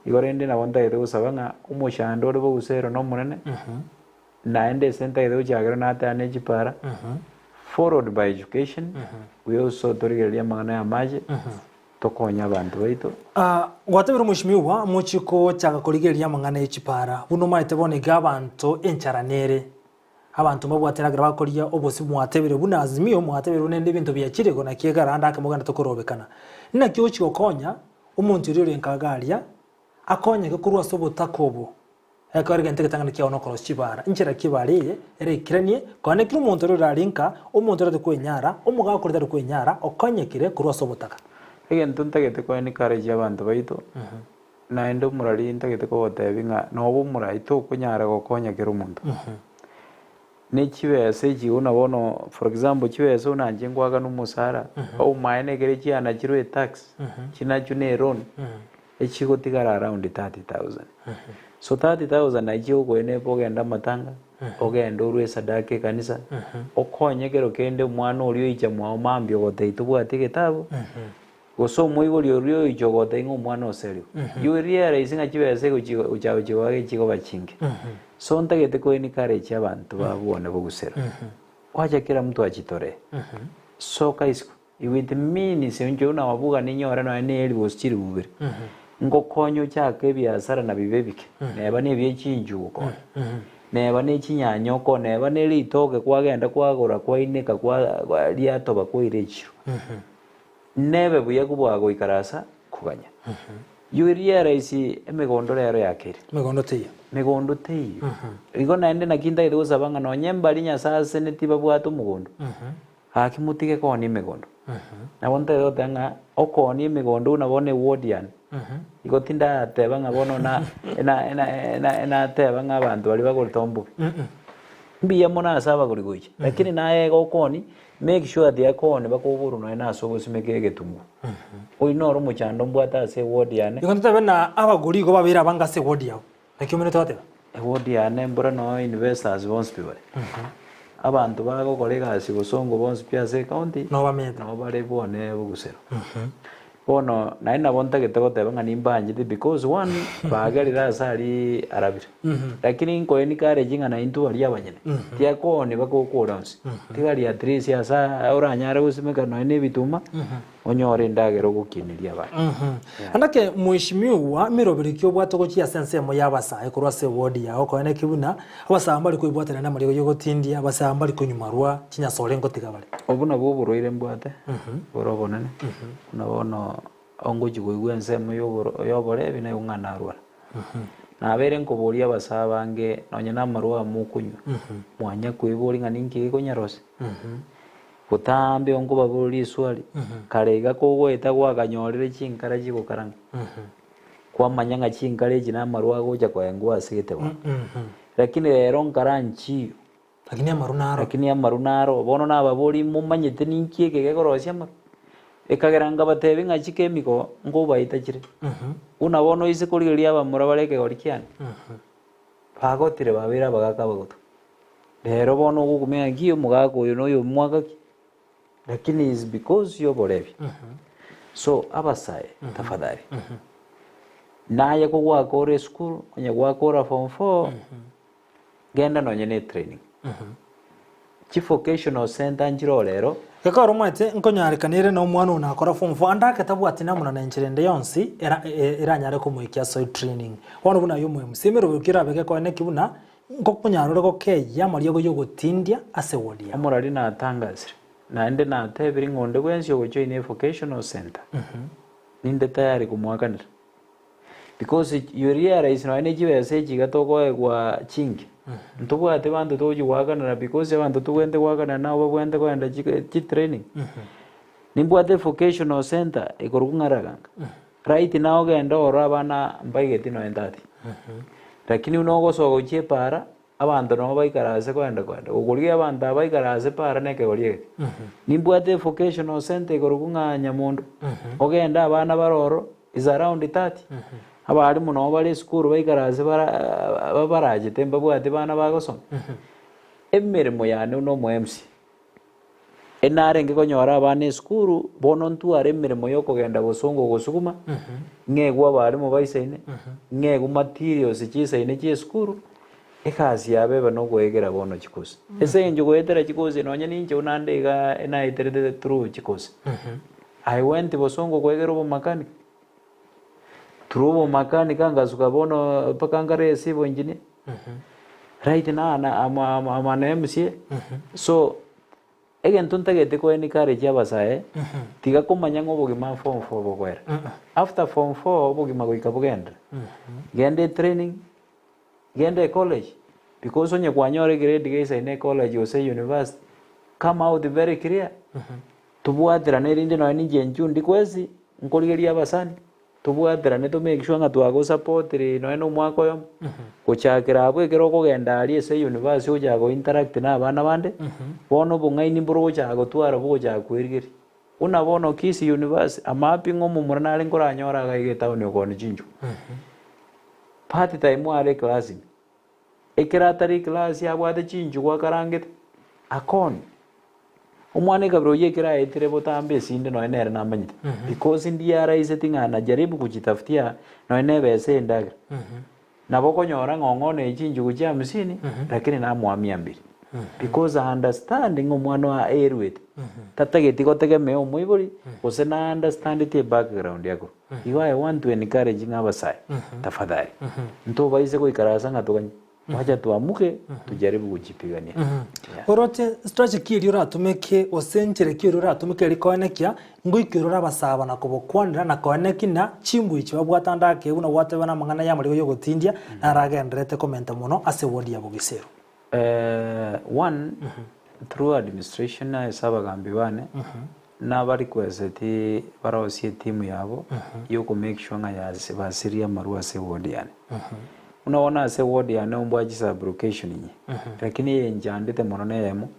[SPEAKER 2] Igo rende nabo ntagete gosaba ng'a omochando ore bogusero na omonene, naende ase ntagete gochakera nateba ne chipara, followed by education, we also torigererie amang'ana ya amache, tokonye abanto baito.
[SPEAKER 1] Ah, gwatebire omweshimiwa, mochie kochaka korigereria amang'ana ya chipara. Buna omanyete bono iga abanto enchara nere. Abanto mbabwate endagera bakoria obosio mwatebire buna Azimio mwatebire buna ende ebinto biachire igo naki egara ande ake mogende tokorobekana. Naki ogochia gokonya omonto oria ore nkaga aria akonyeke korwa ase obotaka obo ekero egento egetang'ani kiao nokorosia chibara. Inchera ki ebara eye erekeranie konya kera omonto oria orare nka omonto oria tari kwenyara omogaka oria tari kwenyara okonyekire korwa ase obotaka.
[SPEAKER 2] Egento ntagete koa encourage abanto baito. Naende omorari ntagete kogotebia ng'a nobe omorai tokonyara gokonya kera omonto. Ne chibesa echi buna bono for example chibesa buna inche ngoakana omosara, omaene ekere chianachirwe etax, chinachwe na eloan, echigotigara around 30,000. So 30,000 naye chigokoenepa ogende amatanga, ogende orwe esadaka ekanisa, okonye kero kende omwana oria oicha mwao mambia ogotebia tobwati egetabu. Gose omoibori oria oyoicha ogotebia ng'a omwana oserigwe. You will realize ng'a chibesa egochi gocha gochia goaka echigoba chinke. So ntagete ko encourage abanto ba bwane bogusera. Wacha kera mtu achitoree. Soka isiko. It means inche buna wabuga ninyore nonya ne elifu chilifu ibere. Ngokonye ochake ebiasara na bibe ebike. Neba na ebie chinchugu konya. Neba ne chinyanya okonya, neba ne ritoke kwagenda kwagora kwaineka kwa riatoba kwaira echiro. Nebe buya kobua goikaransa koganya. You will realize emegondo rero yakeire.
[SPEAKER 1] Megondo teiyo.
[SPEAKER 2] Megondo teiyo. Igo naende naki ntagete gosaba ng'a nonye mbari Nyasae asenetie babwate omogondo, gaki motige koonia emegondo. Nabo ntagete goteba ng'a okoonia emegondo buna bono eward yane, igo tindateba ng'a bono na ena ena ena enateba ng'a abanto baria bagorete ombobe. Mbuya mono ase abagori goicha, lakini naye iga okoonia Make sure that akone bakoborwa nonya na ase ogosimeka egetunguo. Oyio noro omochando mbwate ase eward yane.
[SPEAKER 1] Igo ntotebe na abagori igo babeire abange ase eward yao. Naki ominete goteba?
[SPEAKER 2] Eward yane mbora noo investors bonsi pi bare. Abanto bagokora egasi bosongo bonsi pi ase ecounty
[SPEAKER 1] Noo bamete.
[SPEAKER 2] noo bare bwane bogusero. Bono naende nabo ntagete goteba ng'a nimbanchete because one, bagerire ase aria arabire. Lakini nko encourage ng'a naintwe baria abanyene, tiakooni bagokora onsi, tigari at least ase oranyare gosimeka nonya na ebituma, onyore endagera ogokineria abanto. Yeah.
[SPEAKER 1] Anake mweshimiwa emeroberi ki obwate gochia ase ensemo ya abasae korwa ase eward yao koene ki buna abasae mbari koibwaterana namariga yogotindia abasae mbari konywa marwa chinyasore ngotiga bare.
[SPEAKER 2] Obwo nabwo oborwaire mbwate, bore obonene. Buna bono ongochia koigwa ensemo y'oborebi naigwe ng'a narwara. Nabeire nkoboria abasae abange nonye na amarwa aya mokonywa, mwanya koiboria ng'a ninki gekonyarosia? Botambe onkobaboria riswali, kare iga kogoeta gwakanyorire chinkara chigokaranga, kwamanya ng'a chinkara echi na amarwa agocha koengwa ase gete bono. Lakini rero nkara nchiyo.
[SPEAKER 1] Lakini amaru naro.
[SPEAKER 2] Lakini amaru naro. Bono nababorie momanyete ninki eke gekorosia amaru? Ekagera nkabatebia ng'a chikemiko nkobaita chire. Buna bono oise korigereria abamura bare ekegori kiane, bagotire babeire abagaka abagotu. Rero bono ogokumia ng'a ki omogaka oyo noyo omwaka ki? Lakini is because y'oborebi. So abasae tafadhali, naye kogwakora esukuru, onye gwakora form four, Genda nonye ne training. Chi vocational center nchire oo rero.
[SPEAKER 1] Gekogera omanyete nkonyarekana ere na omwana one akora form four ande ake tabwati namuna na enchera ende yonsi era eranyare komoikia ase training. Bono buna aye omo MC emerobio ki orabe gekoe neki buna nkokonyara ore gokeyia amariogo yogotindia ase ward yao.
[SPEAKER 2] Omorari natangasire, naende natebire ng'a onde bwensi ogojoin evocational center, ninde tayari komoakanera. Because you realize nonya ne chibesa echi iga tokoegwa chinke, ntobwate banto togochi goakanera because abanto tobwenerete goakanera nabo babwenerete kogenda chitraining. Nimbwate vocational center ekorokwa ng'a Raganga, right now ogende orore abana mbaigeti nonya ntati. Lakini buna ogosoa gochia epaara, abanto nabo baikaranse kogenda kogenda. Gokorigia abanto aba baikaranse epaara na ekegori egeke. Nimbwate evocational centre ekorokwa ng'a Nyamondo, ogende abana bare ororo is around 30. Abalimu nabo bare esukuru baikaranse bara babarachete mbabwati bana bagosoma. Emeremo yane buna omo MC, Enarenge konyora abana esukuru, bono ntware emeremo ya okogenda gosonga ogosuguma, ng'egwe abalimu baisaine, ng'egwe materials chisaine chia esukuru, egasi yabo ebe na okoegera bono chikosi. Ase eng'encho goetera chikosi nonye ninche buna nde igaa enaeterete through chikosi. I went bosongo koegera obomakanika, through obomakanika ngasuka bono mpaka nkare civil engineer. Right now na I'm, I'm, I'm an MCA. So egento ntagete ko encourage abasae tiga komanya ng'a obogima form four bogoera. After form four obogima goika bogendere. Genda etraining, genda ecollege because onye kwanyora egrade geisaine ecollege gose university come out very clear. Tobwaterane erinde nonye ninche inchuo ndikwesi nkorigeria abasani. Tobwaterane to make sure ng'a twagosapotire nonya na omwaka oyomo, gochakera abwo ekero okogenda aria ase university ogochaka go interact na abana bande, bono obong'aini mboro ogochaka gotwara bogochaka kwerigeria. Buna bono Kisii University, amapi ng'a omomura nare nkoranyore iga iga etown okoonia chinchugu. Part time are eclass ime, ekero atari eclass abwate chinchugu akarangete, akoonia. Omwana ekabira oyio ekero aetire botambe esinde nonya nere namanyete because ndiaraiseti ng'a najaribu kujitafutia nonya na ebesa endagera. Nabo okonyora ng'a ong'o ne chinchugu chia hamsini lakini namoa mia mbiri because I understand ng'a omwana oyo aerwete tatageti gotegemea omoibori gose na understandeti ebackground ya korwa. Igo I want to encourage ng'a abasae tafadhali ntobaise goikaransa ng'a toganye. Wacha twamuke tujaribu gochipigania. Yeah.
[SPEAKER 1] Oroche strategy ki eria oratumeke gose enchera ki eria oratumeke eri koenekia ngoika erore abasaba na kobokwanera na koenekia na chimbwa echi babwate ande ake buna gwateba na amang'ana y'amarigo y'ogotindia naragendererete komenta mono ase eward ya Bogisero.
[SPEAKER 2] Eh, one, through administration ase abagambi bane, nabarequesteti barosie etimu yabo yoko make sure ng'a yas basirie amarwa ase eward yane. Buna bono ase eward yane ombwate chisublocation inye, lakini eyenchandete mono na eyemo,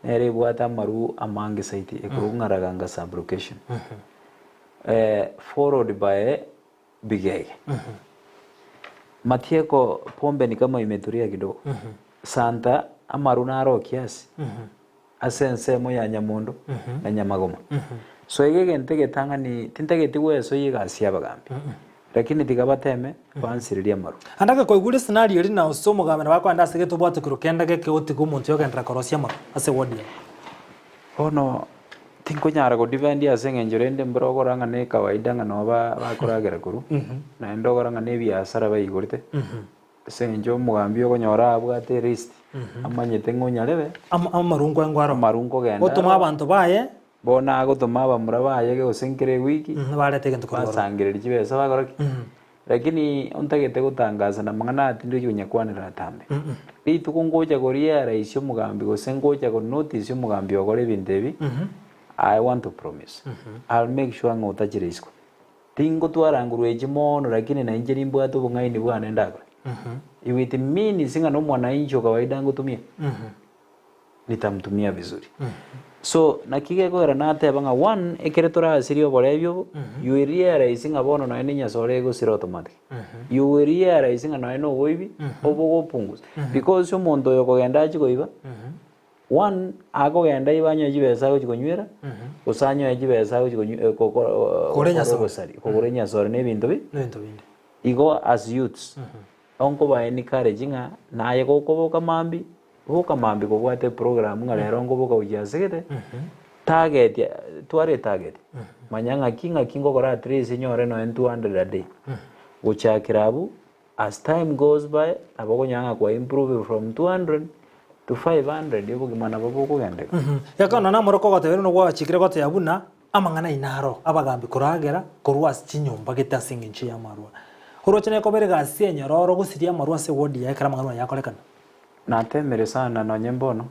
[SPEAKER 2] nere ebwate amarwa amange zaidi ekorokwa ng'a Raganga sublocation, followed by Bigege. Matieko pombe ni kama imetulia kidogo. Santa amarwa naro kiasi. Ase ensemo ya nyamondo na nyamagoma. So iga egento egetang'ani tintageti gwesoyia egasi y'abagambi. Lakini tiga bateme bansirerie amarwa.
[SPEAKER 1] Ande agakoigwa scenario eria na ase omogambi nabo akoenda ase gete obwate korwa kende geke otiga omonto oyo ogenderera korosia amarwa ase ward yaye.
[SPEAKER 2] Bono tinkonyara go defend ase eng'encho rende mboro okora ng'a ne kawaida ng'a nabo bakoragera korwa, naende okora ng'a ne ebiasara baigorete. Ase eng'encho omogambi okonyora abwate erist, amanyete ng'a onyarebe,
[SPEAKER 1] Amarungu aye ngwaro.
[SPEAKER 2] Amarungu ogenda
[SPEAKER 1] Otoma
[SPEAKER 2] aro.
[SPEAKER 1] abanto baye.
[SPEAKER 2] Bono agotoma abamura baye gose nkere ewiki,
[SPEAKER 1] Barete egento korwa ororo.
[SPEAKER 2] basangereria chibesa bakora ki? Lakini ontagete gotangasa na amang'ana aya tindi konyakwanera atambe. Rituko ngocha korealize omogambi gose ngocha ko notice omogambi ogokora ebinto ebi, I want to promise, I'll make sure ng'a otachire isiko. Tingotwara nguru echi mono lakini nainche nimbwate obong'aini bwane ndakore. It means ng'a nomwananchi o kawaida ngotumia, nitamtumia vizuri. So naki gekogera nateba ng'a one, ekere torasirie oborebi obo, you will realize ng'a bono nonya na enyasore egosira automatic. You will realize ng'a nonya na oboibi, obogopungusa. Because omonto oyo okogenda achie koiba, One, akogenda igo anyoe chibesa agochi konywera, gose anyoe chibesa agochi konywe eh, ko- ko-
[SPEAKER 1] Kogora
[SPEAKER 2] gokora
[SPEAKER 1] enyasore.
[SPEAKER 2] obosari, kogora enyasore na ebinto bi
[SPEAKER 1] Nebinto binde.
[SPEAKER 2] igo as youths, onkoba encourage ng'a naye gokoboka mambia, boka mambia kobwate eprogram ng'a rero nkoboka gochia ase gete, target twara etarget, manya ng'aki ng'aki nkokora at least nyore nonye 200 a day, gochakera abwo. As time goes by, nabo okonyora ng'a kwa improve from 200 to 500 obogima nabo bokogenderera.
[SPEAKER 1] Ekero nonya namorokwa ogoteba ere nogwachikire goteba buna amang'ana aino aro abagambi koragera korwa ase chinyomba gete ase engencho y'amarwa. Oroche nekobera egasi enyororo gosiria amarwa ase ewodi yaye ekero amang'ana aya akorekana.
[SPEAKER 2] Natemire sana nonye mbono,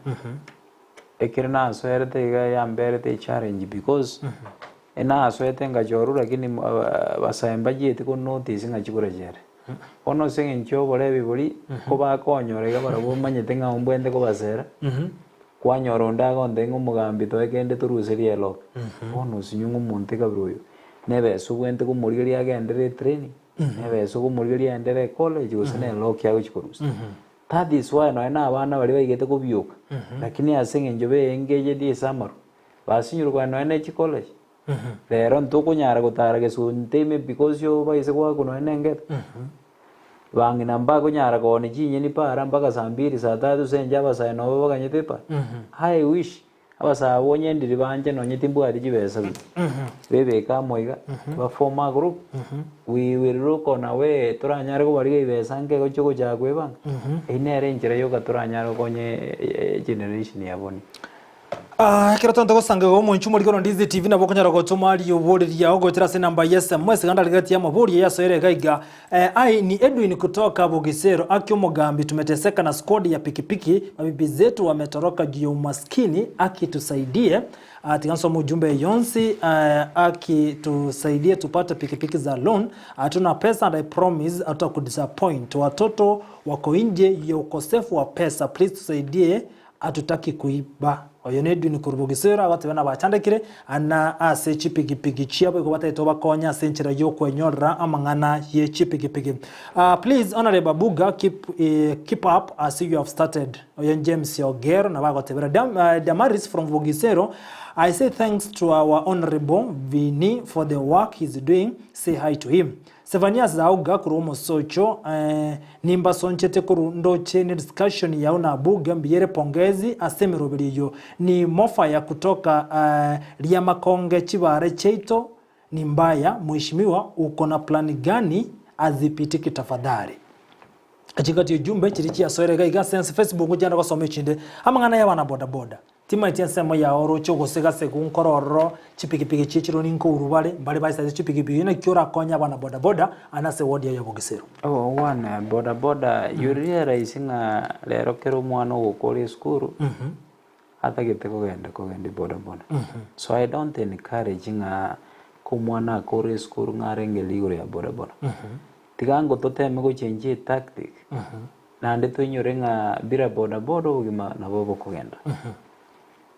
[SPEAKER 2] ekero nasoerete iga yamberete echallenge because Nasoete ngachorwa lakini abasae mbachieti ko notice ng'a chikura chiare. Bono ase eng'encho y'oborebi boria, kobakonyora iga barabwo bamanyete ng'a ombwente kobasera, kwanyora onde agontebia ng'a omogambi toe kende toruserie elock. Bono osinywe ng'a omonto ekabira oyo, nebesa obwente komorigeria agenderere etraining, nebesa okomorigeria agenderere ecollege gose ne elock agochia korusia. That is why nonye na abana baria baigete kobioka, lakini ase eng'encho be-engaged ase amarwa, basinyirwe kogenda nonye ne chicollege. Rero ntokonyara gotara gesunte ime because obaise goakwa nonye na engete. Bang'ina mbakonyara koonia chinyeni para mpaka saa mbiri saa tatu ase enche abasae nobo baganyete epara. I wish abasae abwo onye ndiri banche nonye timbwati chibesa buya. Bebeke amo iga, ba form a group, we will look on a way toranyare kobariga ebesa nke gochia gochaka kwebanga. Eyio nere enchera yoka toranyare gokonya egeneration ya bono.
[SPEAKER 1] Ah, ekero tonto gosanga igo omonche omoriko no Ndizi TV nabo okonyara gotoma riobori riao goetera ase enamba ya SMS ganda rigati amabori yasoere iga iga. Eh, ai ni Edwin kutoka Bugisero aki omogambi tumeteseka na squad ya pikipiki mabibi zetu wametoroka juu ya umaskini aki tusaidie. Ah, tiga nsome ujumbe yonsi eh, aki tusaidie tupate pikipiki za loan. Hatuna pesa and I promise hatutakudisappoint. Watoto wako nje ya ukosefu wa pesa please tusaidie Atotaki koiba. Oyo n'Edwin korwa Bogisero agoteba nabachandekire ana ase chipigipigi chiabo igo batagete obakonye ase enchera y'okwenyorera amang'ana ye chipigipigi. Ah, please Honorable Abuga keep, eh, keep up as you have started. Oyo James Ogero nabo agotebera Dam, uh, Damaris from Bogisero I say thanks to our Honorable Vini for the work he's doing. Say hi to him. Sefania Zauga korwa omosocho, eh, Nimbasonchete korwa ndoche ne discussion yao na Abuga mbiyere pongezi ase emeroberi eyio. Ni mofaya kutoka eh, Riamakonge chibare chiaito ni mbaya mheshimiwa uko na plan gani azipitiki tafadhali. Chingati ujumbe chiria chiasoire iga iga ase ense Facebook nchianda gosoma echinde amang'ana y'abana bodaboda. Timaeti ensemo yao oroche ogosega-segu nkore ororo chipigipigi chie chironi nkourwa bare, mbare baisate chipigipigi, naki orakonye abana bodaboda ane ase ewodi eye y'obogisero.
[SPEAKER 2] Oh, one boda boda you realize ng'a rero kera omwana ogokora esukuru atagete kogenda kogendi boda boda so I don't encourage ng'a ko omwana akore esukuru ng'a arengererie igoro ya boda boda tiga ngo toteme gochenjia etactic Naende toinyore ng'a bila boda boda obogima nabo bokogenda.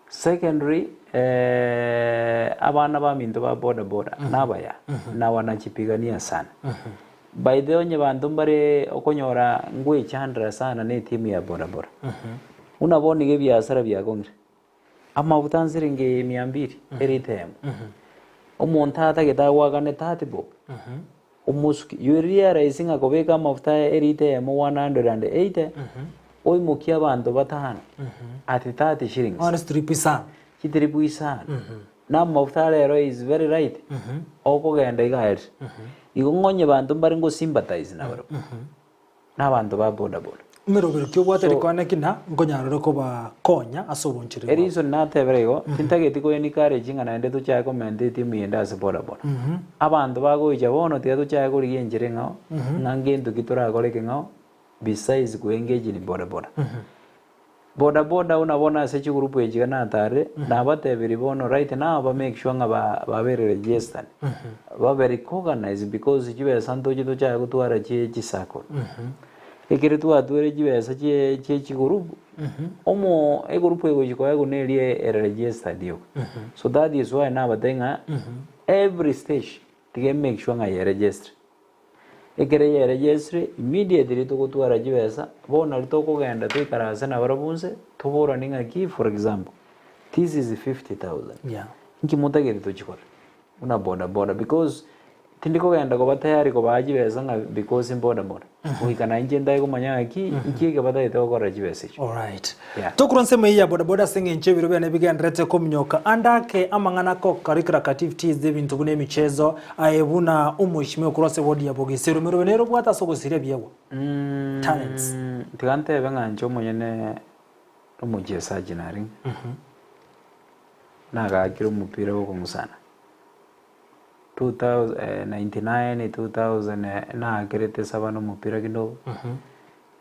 [SPEAKER 2] Secondly, abana baminto ba boda boda nabaya na wanachipigania sana. By the way onye banto mbare okonyora ngwechandera sana ne etimu ya boda boda. Buna bono iga ebiasara biakong'ire, amafuta nsiringi mia mbili erita eyemo, omonto atagete agoakane 30 bob. Omosuki, you realize ng'a kobeka amafuta aya erita eyemo 180, oimokie abanto batano at 30 shillings.
[SPEAKER 1] Bono chitripu isano.
[SPEAKER 2] Chitripu isano. Na amafuta are ero is very light, okogenda iga aerire. Igo ng'onye banto mbare ngo sympathize nabarabwo, na abanto ba boda boda.
[SPEAKER 1] Emerobero ki obwate
[SPEAKER 2] So-
[SPEAKER 1] rikwane ki na nkonyara ore kobakonya ase obonchori bwabo?
[SPEAKER 2] Ereason natebire igo, tintageti ko encourage ng'a naende tochake komenta etimu yende ase boda boda. Abanto bagoicha bono tiga tochake korigia enchera eng'ao, ng'a ngento ki torakore ekeng'ao besides ko engage in boda boda. Boda boda buna bono ase chigroup echi iga natarire, nabatebirie bono right now ba make sure ng'a ba babere registered, babe recognized because chibesa ntoche tochake gotwara chie chisacco. Ekere twatwere chibesa chie chie chigroup, omo egroup egochi koegwa neria ere registered yoka. So that is why nabatebia ng'a every stage tiga emake sure ng'a yeregistre. Ekere yeregistre immediately togotwara chibesa, bono nario tokogenda toikaranse nabarabwo inse, toboranie ng'aki for example, this is 50,000,
[SPEAKER 1] Yeah.
[SPEAKER 2] inki motagete tochikore? Buna boda boda because tindi kogenda koba tayari kobaa chibesa ng'a because boda boda, goika na inche ntae komanya ng'aki, inki eke batagete gokorera chibesa echio.
[SPEAKER 1] Alright.
[SPEAKER 2] Yeah.
[SPEAKER 1] Tokorwa ensemo eye ya bodaboda ase eng'encho ebiro biane bigendererete kominyoka ande ake amang'ana co-curricular activities ebinto buna emichezo aye buna omoishimi okorwa ase ward ya Bogisi eromero nere obwate ase ogosiria ebiegwa. Talents.
[SPEAKER 2] Tiga ntebe ng'a inche omonyene omochesaji narenge, nagakire omopira bokong'usana 2000 99, 2000 naakerete esabana omopira kidogo.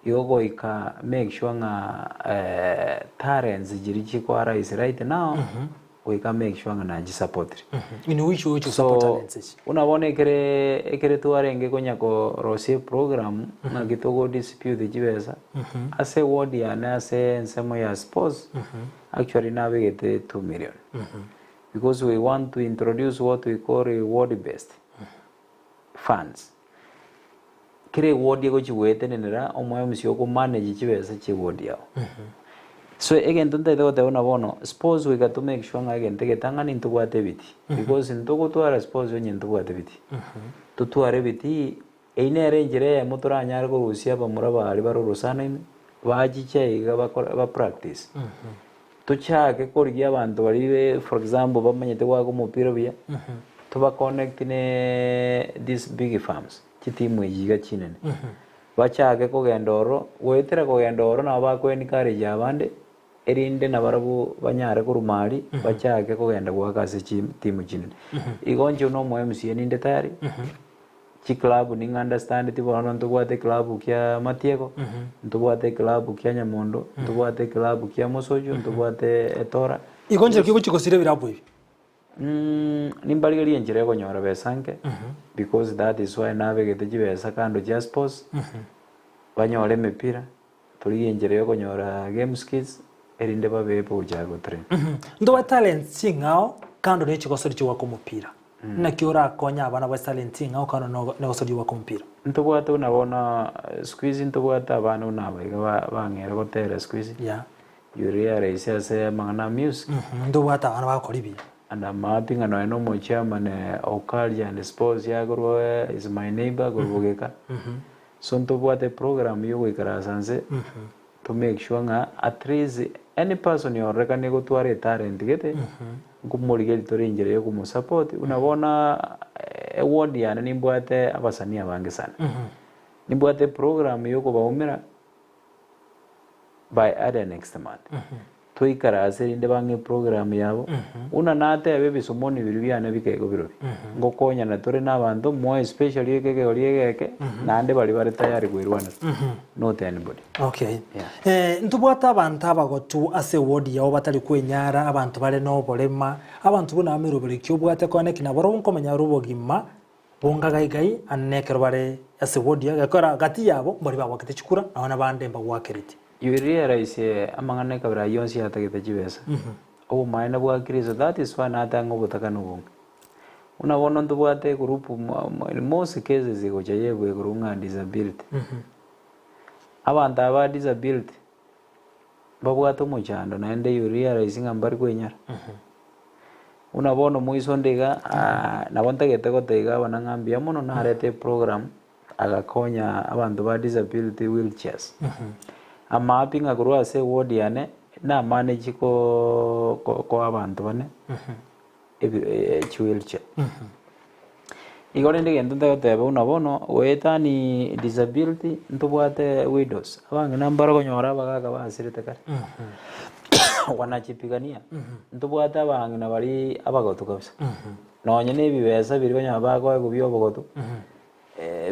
[SPEAKER 2] Igo goika make sure ng'a talents chiria chiko arise right now. Goika make sure ng'a nachisapotire.
[SPEAKER 1] In which way ochi support
[SPEAKER 2] So,
[SPEAKER 1] talents echi?
[SPEAKER 2] buna bono ekere ekere twarenge konya korosia eprogram ng'aki togo dispute chibesa, ase eward yane ase ensemo ya sports, actually nabegete 2 million. Because we want to introduce what we call reward based funds. Kera eward egochi goetenenera omo MC oko manage chibesa chia eward yao. So egento ntaete goteba buna bono, sports goika to make sure ng'a egento egetang'ani ntobwate ebitii because ntogotwara sports onye ntobwate ebitii. Totware ebitii, eyio nere enchera eyemo toranyare korusia abamura baria bare orosana ime, bachiche iga bakore ba practice. Tochake korigia abanto baria for example bamanyete goaka omopira buya, toba connect ne these big firms, chitimu echi iga chinene. Bachake kogenda ororo, goetera kogenda ororo nabo bako encourage abande, erinde nabarabwo banyare korwa aria, bachake kogenda goaka ase chitimu chinene. Igo inche buna omo MCA ninde tayari. Chiclub ning'a understandeti bono ntobwate eclub kia Matieko, ntobwate eclub kia Nyamondo, ntobwate eclub kia Mosocho, ntobwate Etora.
[SPEAKER 1] Igo nchera ki ogochia gosira ebirabu ebi?
[SPEAKER 2] Nimbarigerie enchera yokonyora besa nke, because that is why nabegete chibesa kando chia sports, banyore emepira, torigie enchera yokonyora games kits, erinde babe able gochaka gotrain.
[SPEAKER 1] Ntobwate talents ching'ao kando ne chigosori chigoaka omopira. Naki orakonye abana bwa talent ching'ao kando ne egosori yogoaka omopira?
[SPEAKER 2] Ntobwate buna bono siku hizi ntobwate abana buna aba iga bang'eire gotera siku hizi,
[SPEAKER 1] Yeah.
[SPEAKER 2] you realize ase amang'ana a music.
[SPEAKER 1] Ntobwate abana bagokora ebiya.
[SPEAKER 2] And I'm happy ng'a nonya na omochairman o culture and sports yakorwa is my neighbour korwa Bogeka. So ntobwate program ya ogoikaransa nse to make sure ng'a at least any person ororekane gotwara etalent gete, nkomorigeria tore enchera ya okomosupport buna bono eward yane nimbwate abasanii abange sana. Nimbwate eprogram ya okobaumera by early next month. Toikaranse erinde bang'e eprogram yabo, buna nateba ebisomoni biria biane bikegwa birobio, ngokonyana tore na abanto more especially eke ekegori egeke, naende baria bare tayari koirwanera, not anybody.
[SPEAKER 1] Okay.
[SPEAKER 2] Yeah.
[SPEAKER 1] Eh, ntobwate abanto abagotu ase eward yao batari kwenyara, abanto bare na oborema, abanto buna ameroberi ki obwate koeneki nabarobwo nkomenya bare obogima bonga gai gai ande nekero bare ase eward yao gekogera gati yabo mbari bagwakete chikura nonye nabande mbagwakereti.
[SPEAKER 2] You realize amang'ana ekabira ayio onsi yatagete chibesa. Obomaene bwa Kristo that is why natanga obotaka na obonge. Buna bono ntobwate egroup in most cases egocha yebwa igoro ng'a disability. Abanto aba ba disability mbabwate omochando naende you realize ng'a mbari kwenyara. Buna bono moiso onde iga nabo ntagete goteba iga abana ng'a mbuya mono narete eprogram agakonya abanto ba disability wheelchairs. Amahappy ng'a korwa ase eward yane namanage ko koa abanto bane chiwheelchair. Igo rende egento ntagoteba buna bono goetani disability ntobwate widows, abang'ina mbare okonyora abagaka basirete kare wanachipigania, ntobwate abang'ina baria abagotu kabisa, nonye na ebibesa biria okonyora bakoegwa bia obogotu.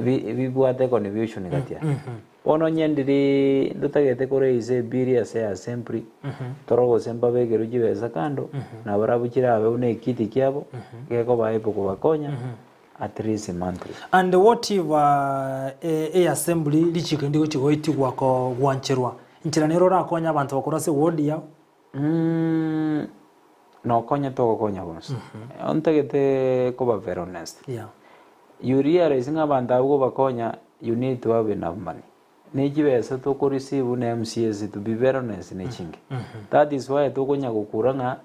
[SPEAKER 2] Bibwate confusion gati aa. Bono onye ndiri ndotagete koraise ebill ase assembly, toro gose mbabekerwe chibesa kando, nabarabwo chirabe buna ekiti kiabo, gekoba able kobakonya at least monthly.
[SPEAKER 1] And what if e assembly richiko ndigochi goetigwa kogwancherwa, nchera nere orakonye abanto bakorwa ase eward yao?
[SPEAKER 2] Nokonye togokonya bonsi. Ntagete koba very honest.
[SPEAKER 1] Yeah.
[SPEAKER 2] You realize ng'a abanto abwo kobakonya you need to have enough money. Ne chibesa toko receive buna MCAs to be very honest ne chinke. That is why tokonya gokura ng'a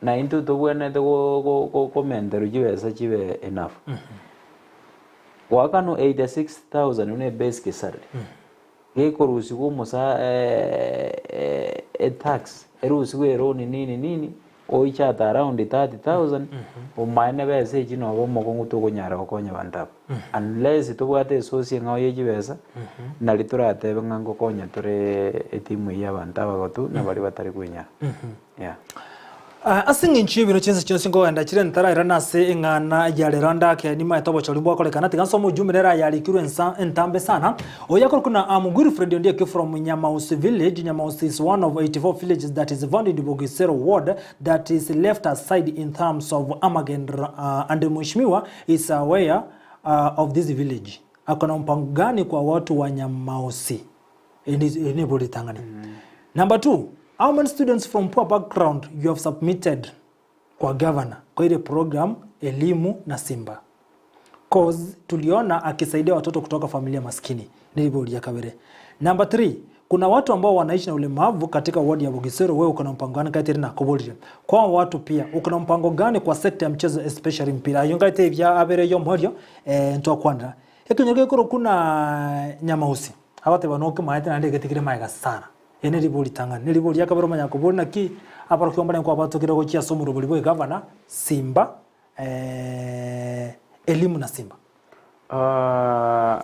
[SPEAKER 2] na intwe tobwenerete go- go- go- komenterwa chibesa chibe enough. Goakanwa 86,000 buna ebasic salary. Gekorusigwa omosa etax, erusigwe eroni nini nini, oiche at around 30,000, omaene besa echi noba omokong'u tokonyara gokonya abanto aba. Unless tobwate esource eng'ao ye chibesa, nari toratebe ng'a ngokonya tore etimu eye ya abanto abagotu na baria batari kwenyara. Yeah.
[SPEAKER 1] Ase eng'encho y'ebinto chinsa chionsi nkogenda chire ntarairana ase eng'ana ya rero ndake nimaete obochori bwakorekana tiga nsome ujumbe nere ayarikirwe ensa entambe sana oyo akorokwa na am Wilfred Ondieki from Nyamausi village Nyamausi is one of 84 villages that is found in Bogisero ward that is left aside in terms of amagenderero uh, and mheshimiwa is aware uh, of this village akona mpango gani kwa watu wa Nyamausi Eri nibo ritang'ani. Number two, how many students from poor background you have submitted kwa governor kwa ile program Elimu na Simba? Cause tuliona akisaidia watoto kutoka familia maskini. Nilibo ria kabere. Number three, kuna watu ambao wanaishi na ulemavu katika wadi ya Bugisero, wewe uko na mpango gani kaitiri na kuburire. Kwa watu pia uko na mpango gani kwa sekta ya mchezo especially mpira? Ayo ngaite bya abere yo mhorio eh ntwakwanira. Ekenyoro gekorokwa na Nyamausi. Agateba, Nokemaete naende egetigire magega sana. Eri neribo ritang'ani. Neribo ria kabere omanya koboria naki aborokigwa mbare nkwabatokire gochia ase omorobori bwa egavana, Simba, Elimu na Simba.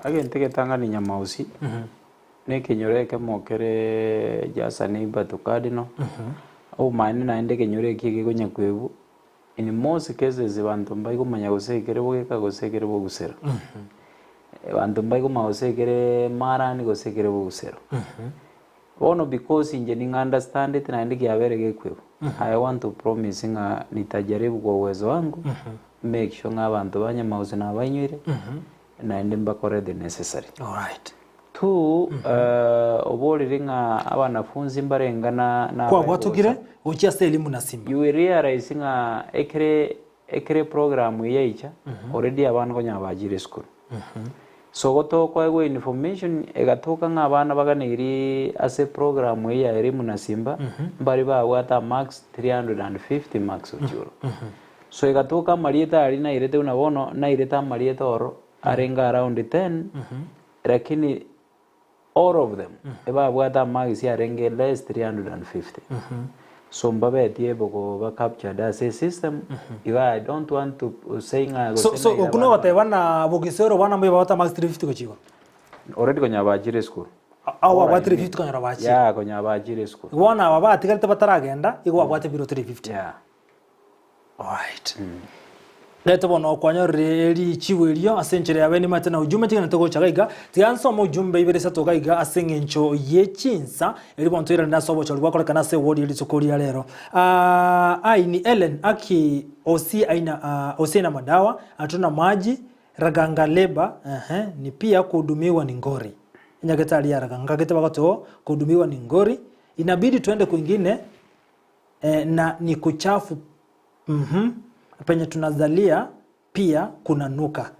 [SPEAKER 2] Egento egetang'ani Nyamausi, na ekenyoro ekemo kere just a neighbor to Cardinal, obomaene naende ekenyoro ekio ekegonya kwebwa, In most cases banto mbaikomanya gose ekere bogeka gose ekere bogusero. Banto mbaikomanya gose ekere marani gose ekere bogusero. Bono because inche ning'a understandeti naende kiabere gekwebwa, I want to promise ng'a nitajaribu kwa uwezo wangu, make sure ng'a abanto ba Nyamausi nabainyoire, naende mbakore the necessary.
[SPEAKER 1] Alright.
[SPEAKER 2] Two, oborire ng'a abanafunzi mbarenge na na
[SPEAKER 1] Kwabwatokire gochia ase elimu na simba.
[SPEAKER 2] You will realize ng'a ekere ekere program eye yaicha already abana konya bachire esukuru. So gotokoegwa information egatoka ng'a abana baganeiri ase program eye ya elimu na simba mbari babwate amarks 350 marks gochia igoro. So egatoka amarieta aria nairete buna bono nairete amarieta oro arenge around 10 Lakini all of them ebabwate amagisi arenge less 350 so mbabetie bokoba captured ase esystem igo I don't want to say ng'a
[SPEAKER 1] So
[SPEAKER 2] gose
[SPEAKER 1] so
[SPEAKER 2] naira
[SPEAKER 1] okwo
[SPEAKER 2] abana
[SPEAKER 1] nogoteba na bogisero abana mbuya babwate amagisi 350 gochia igoro?
[SPEAKER 2] Already konya bachire esukuru.
[SPEAKER 1] Abo babwate 350 konyora bachire.
[SPEAKER 2] Yeah konya bachire esukuru.
[SPEAKER 1] Bono aba batigarete bataragenda igo babwate biro 350.
[SPEAKER 2] Yeah.
[SPEAKER 1] Alright. Reta bono okwanyorire richibu erio ase enchera yabe nimate na ujumbe chigenete gocha gaiga tiga nsome ujumbe ibere isato gaiga ase eng'encho ye chinsa eri bono toirane ase obochori bwakorekana ase ewodi rituko ria rero. Ah, ai ni Ellen aki osi aina ah, osi aina madawa hatuna maji raganga leba ehe ni pia kuhudumiwa ni ngori nyagetari ya raganga gete bagoto kuhudumiwa ni ngori inabidi tuende kwingine eh, na ni kuchafu mm penye tunazalia pia kunanuka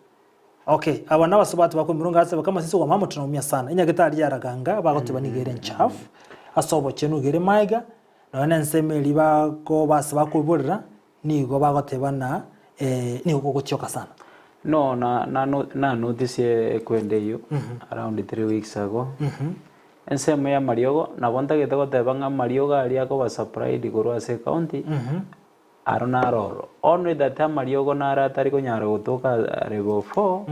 [SPEAKER 1] okay aba nabasubati bakomirunga ase kama sisi wamama tunaumia sana inyagetari yaraganga bagoteba nigere nchafu ase obochenu igere maiga nonya na ensemo eria bako base bakoiborera nigo bagoteba na eh, nigo gogotioka sana
[SPEAKER 2] No, na na na notice ekwenda eyio around 3 weeks ago. Ensemo y'amariogo, nabo ntagete goteba ng'a amariogo aria akoba supplied korwa ase ecounty, aro naro oro. Only that amariogo naro atari konyara gotoka level four,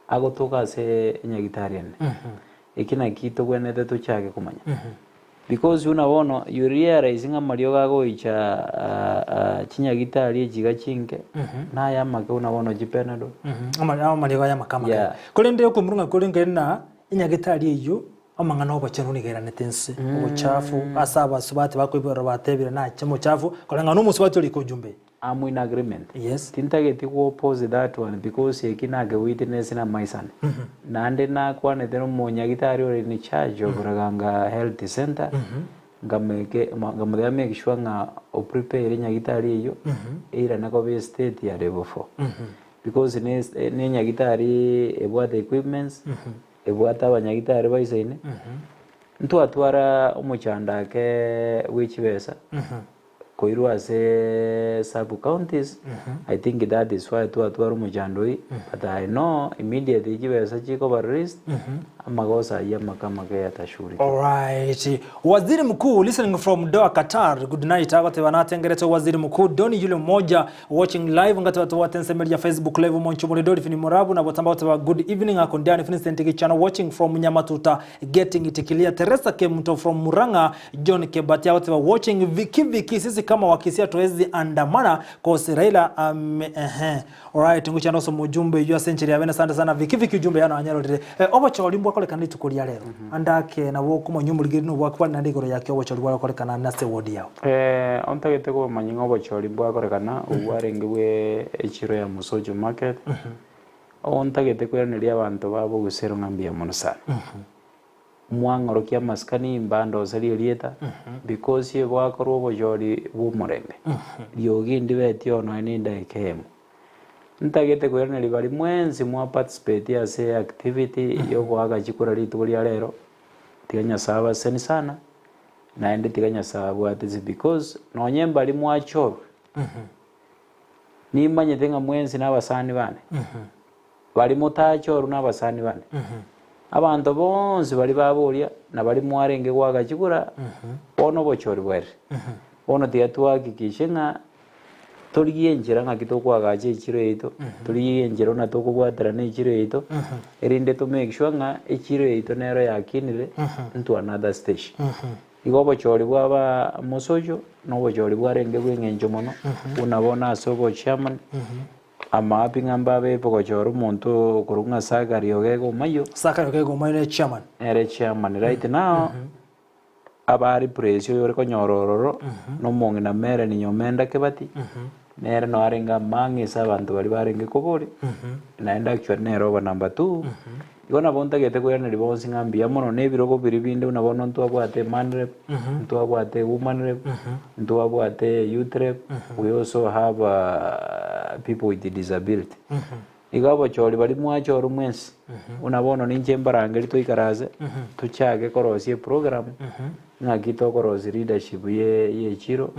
[SPEAKER 2] agotoka ase enyagitari ene. Eki naki tobwenerete tochake komanya. Because buna bono you realize ng'a amariogo agoicha chinyagitari echi iga chinke, naye amake buna bono chipenado.
[SPEAKER 1] Amariogo aya amake amake.
[SPEAKER 2] Yeah.
[SPEAKER 1] Korende okomurung'a kore nkere na Enyagetari eyio amang'ana 'obochenu nigo airanete inse, obochafu ase abasubati bakoiborera batebire nache mochafu, koreng'ana nomosubati orike ojumbe.
[SPEAKER 2] I'm in agreement.
[SPEAKER 1] Yes.
[SPEAKER 2] Tintageti go oppose that one because eki nake witness na maiso ane. Naende nakwanete na omonyagitari ore in charge of Raganga Health Center, nkameke nkamotebia make sure ng'a o prepare enyagitari eyio eirane koba estate ya level four. Because ne ne enyagitari ebwate equipments, ebwate abanyagitari baisaine, ntwatwara omochando ake bwe chibesa koirwa ase sub counties, I think that is why twatwara omochando oyio, but I know immediately chibesa chikoba released, amagoso ayio amake amake yatashughulikiwa.
[SPEAKER 1] Alright. Waziri Mkuu listening from Doha, Qatar. Good night. Agateba natengerete Waziri Mkuu Doni yule mmoja watching live ngateba tobwate ensemeri ya Facebook live omonche omore Dolphin Morabu na botamba goteba good evening Akondiani Vincent Gichana watching from Nyamatuta getting it clear Teresa Kemuto from Murang'a John Kebati agoteba watching Viki Viki sisi kama Wakisii hatuwezi andamana cause Raila ame ehe alright ngochia ndosoma ujumbe oyio ase enchera ya bene asante sana Viki Viki ujumbe yane wanyarorire eh, obochori mbwakorekana rituko ria rero ande ake nabo okomanya omorigereria na obwaki bwane naende igoro yake obochori bwagokorekana ase eward yao.
[SPEAKER 2] Eh, ontagete komanya ng'a obochori mbwakorekana obwo bwarenge bwe echiro ya Mosocho Market, ontagete koiraneria abanto ba Bogusero ng'a mbuya mono sana. Mwang'orokia amasikani mbandoserie erieta, because bwakorwa obochori bw'omorembe, riogi ndibeti oo nonya na edageka eyemo. Ntagete koiraneria baria mwensi mwa participate ase activity yogoaka chikura rituko ria rero, tiga Nyasae abaseni sana, naende tiga Nyasae abwatisi because nonye mbari mwachorwe, nimanyete ng'a mwensi nabasani bane. Baria motachorwe nabasani bane. Abanto bonsi baria baboria, na baria mwarenge goaka chikura, bono obochori bwaerire. Bono tiga twahakikishe ng'a torigie enchera ng'aki tokoagacha echiro yaito, torigie enchera buna tokobwaterana echiro yaito, erinde to make sure ng'a echiro yaito nero yakinire into another stage. Igo obochori bwaba mosocho, na obochori bwarenge bw'eng'encho mono, buna bono ase obochairman, Amahapi ng'a mbabe bogochora omonto okorokwa ng'a Zachary Ogega Omayio.
[SPEAKER 1] Zachary Ogega Omayio nere chairman.
[SPEAKER 2] Nere chairman right now, aba replace oyore konyora ororo, na omong'ina Mellen Nyomenda Kebati, nere noo arenge among ase abanto baria barenge koboria, naende actually nere oba number two. Igo nabo ntagete koiraneria bonsi ng'a mbuya mono na ebirogo biria binde buna bono ntwabwate man rep, ntwabwate woman rep, ntwabwate youth rep, we also have people with disability. Igo abochori baria mwachorwa mwensi, buna bono ninche mbarangerie toikaranse, tochake korosia eprogram, ng'aki tokorosia leadership ye yechiro,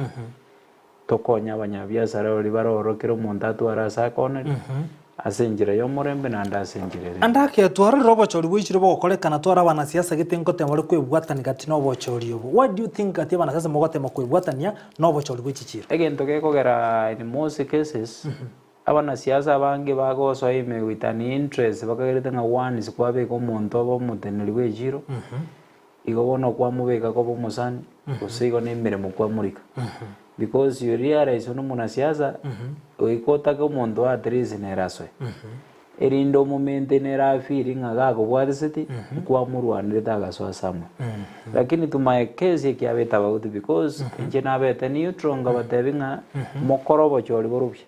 [SPEAKER 2] Tokonye abanyabiasara baria baroro kera omonto atware ase akoneria, ase enchera y'omorembe naende ase enchera ere
[SPEAKER 1] Ande
[SPEAKER 2] engiya.
[SPEAKER 1] ake twarorire obochori bwaichire bogokorekana tware abanasiasa gete nkotema bare kwebwatania gati nobochori obo. Why do you think gati abanasiasa mogotema kwebwatania nobochori bwe chichiro?
[SPEAKER 2] Egento gekogera in most cases abanasiasa abange bagosoa ime with an interest bakagerete ng'a once kwabeka omonto obe omoteneneri bwe echiro, Igo bono kwamobeka koba omosani, gose igo nemeremo kwamorika. Because you realize onde omonasiasa, goika otake omonto at least nere asoe. Erinde omomente nere afeel ng'a gakobwatiseti, nkwamorwanerete agasoa somewhere. Lakini to my case ekiabete about because inche nabete neutral nkabatebi ng'a mokore obochori bore obuya.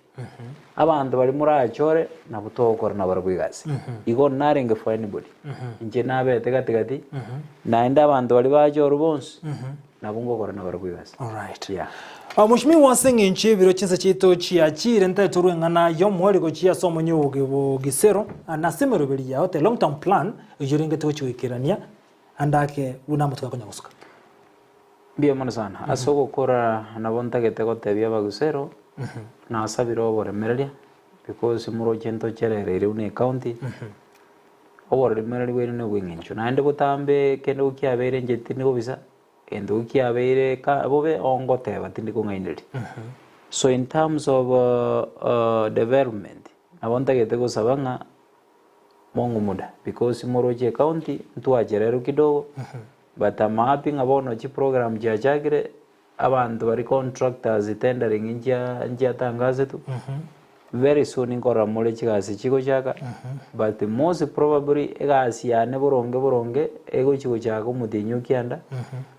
[SPEAKER 2] Abanto baria morachore nabwo togokora nabarabwo egasi. Igo narenge for anybody. Inche nabete gati gati, naende abanto baria bachorwa bonsi, nabwo ngokora nabarabwo egasi.
[SPEAKER 1] Alright.
[SPEAKER 2] Yeah.
[SPEAKER 1] Ah, Mheshimiwa ase eng'encho y'ebiro chinsa chiaito chiachire ntae torwe eng'ana y'omoerio gochia ase omonye obogisero na ase emeroberi yao the long term plan eyio orengete gochia goikerania ande ake buna amatuko akonya gosuka.
[SPEAKER 2] Mbuya mono sana. Ase ogokora nabo ntagete gotebia abagusero, nasabire oboremereria, because moroche ntocherereire buna ecounty, oboremereria bwaino na obweng'encho. Naende botambe kende gokiabeire inche tindi kobisa, egento gokiabeire ka bobe ongoteba tindi kong'ainereria. So in terms of development, nabo ntagete gosaba ng'a mong'u muda, because moroche ecounty ntwachererwa kidogo. But amahapi ng'a bono chiprogram chiachakire, abanto baria contractors tendering nchia nchiatangasetwe, very soon nkorora more chigasi chigochaka, but most probably egasi yane boronge boronge egochi gochaka omotienyi o kianda,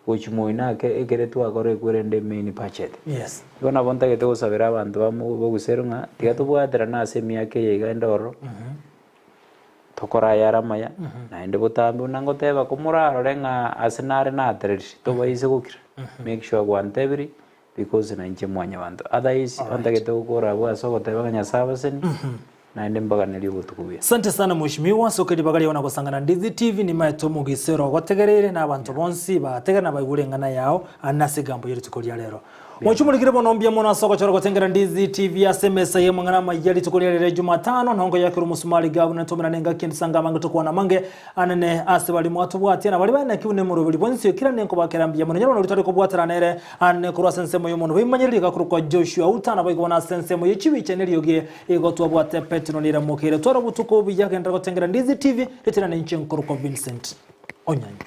[SPEAKER 2] gochi moino ake ekere twakora ekwerende emain budget.
[SPEAKER 1] Yes.
[SPEAKER 2] Igo nabo ntagete gosabera abanto bamo boguseru ng'a tiga tobwaterane ase emiaka eye iga ende ororo. Tokore ayare amaya, naende botambe buna ngoteba komorarore ng'a ase nare natererire, tobaise gokira, make sure gwantebirie because na inche mwanyabanto. Otherwise, ontagete gokora abwo ase ogoteba ng'a Nyasae abasenie, naende mbaganerie obotuko buya.
[SPEAKER 1] Asante sana mheshimiwa, soka ribaga riao na gosangana Ndizi TV nimaete omogisa ore ogotegereire na abanto bonsi bategere na baigure eng'ana yao ase egambo ye rituko ria rero. Mochumorikire bono mbuya mono ase ogochora gotengera Ndizi TV ase emesa y'amang'ana amaya rituko ria rero Jumatano nongo yakera omosumari gavuna tomerane engaki ende sanga amange tokwana amange anene ase baria mwatobwatia na baria baeneki buna emoroberi bwensi okira nenkobakera mbuya mono nyarwano ritari kobwatera nere ane korwa ase ensemo y'omonto bw'ebimanyererio gakorokwa Joshua Uta naboigo bono ase ensemo ye chibicha neriogi igo twabwate Petero niramokeire twara obotuko obuya genderera gotengera Ndizi TV ritirane inche nkorokwa Vincent Onyancha.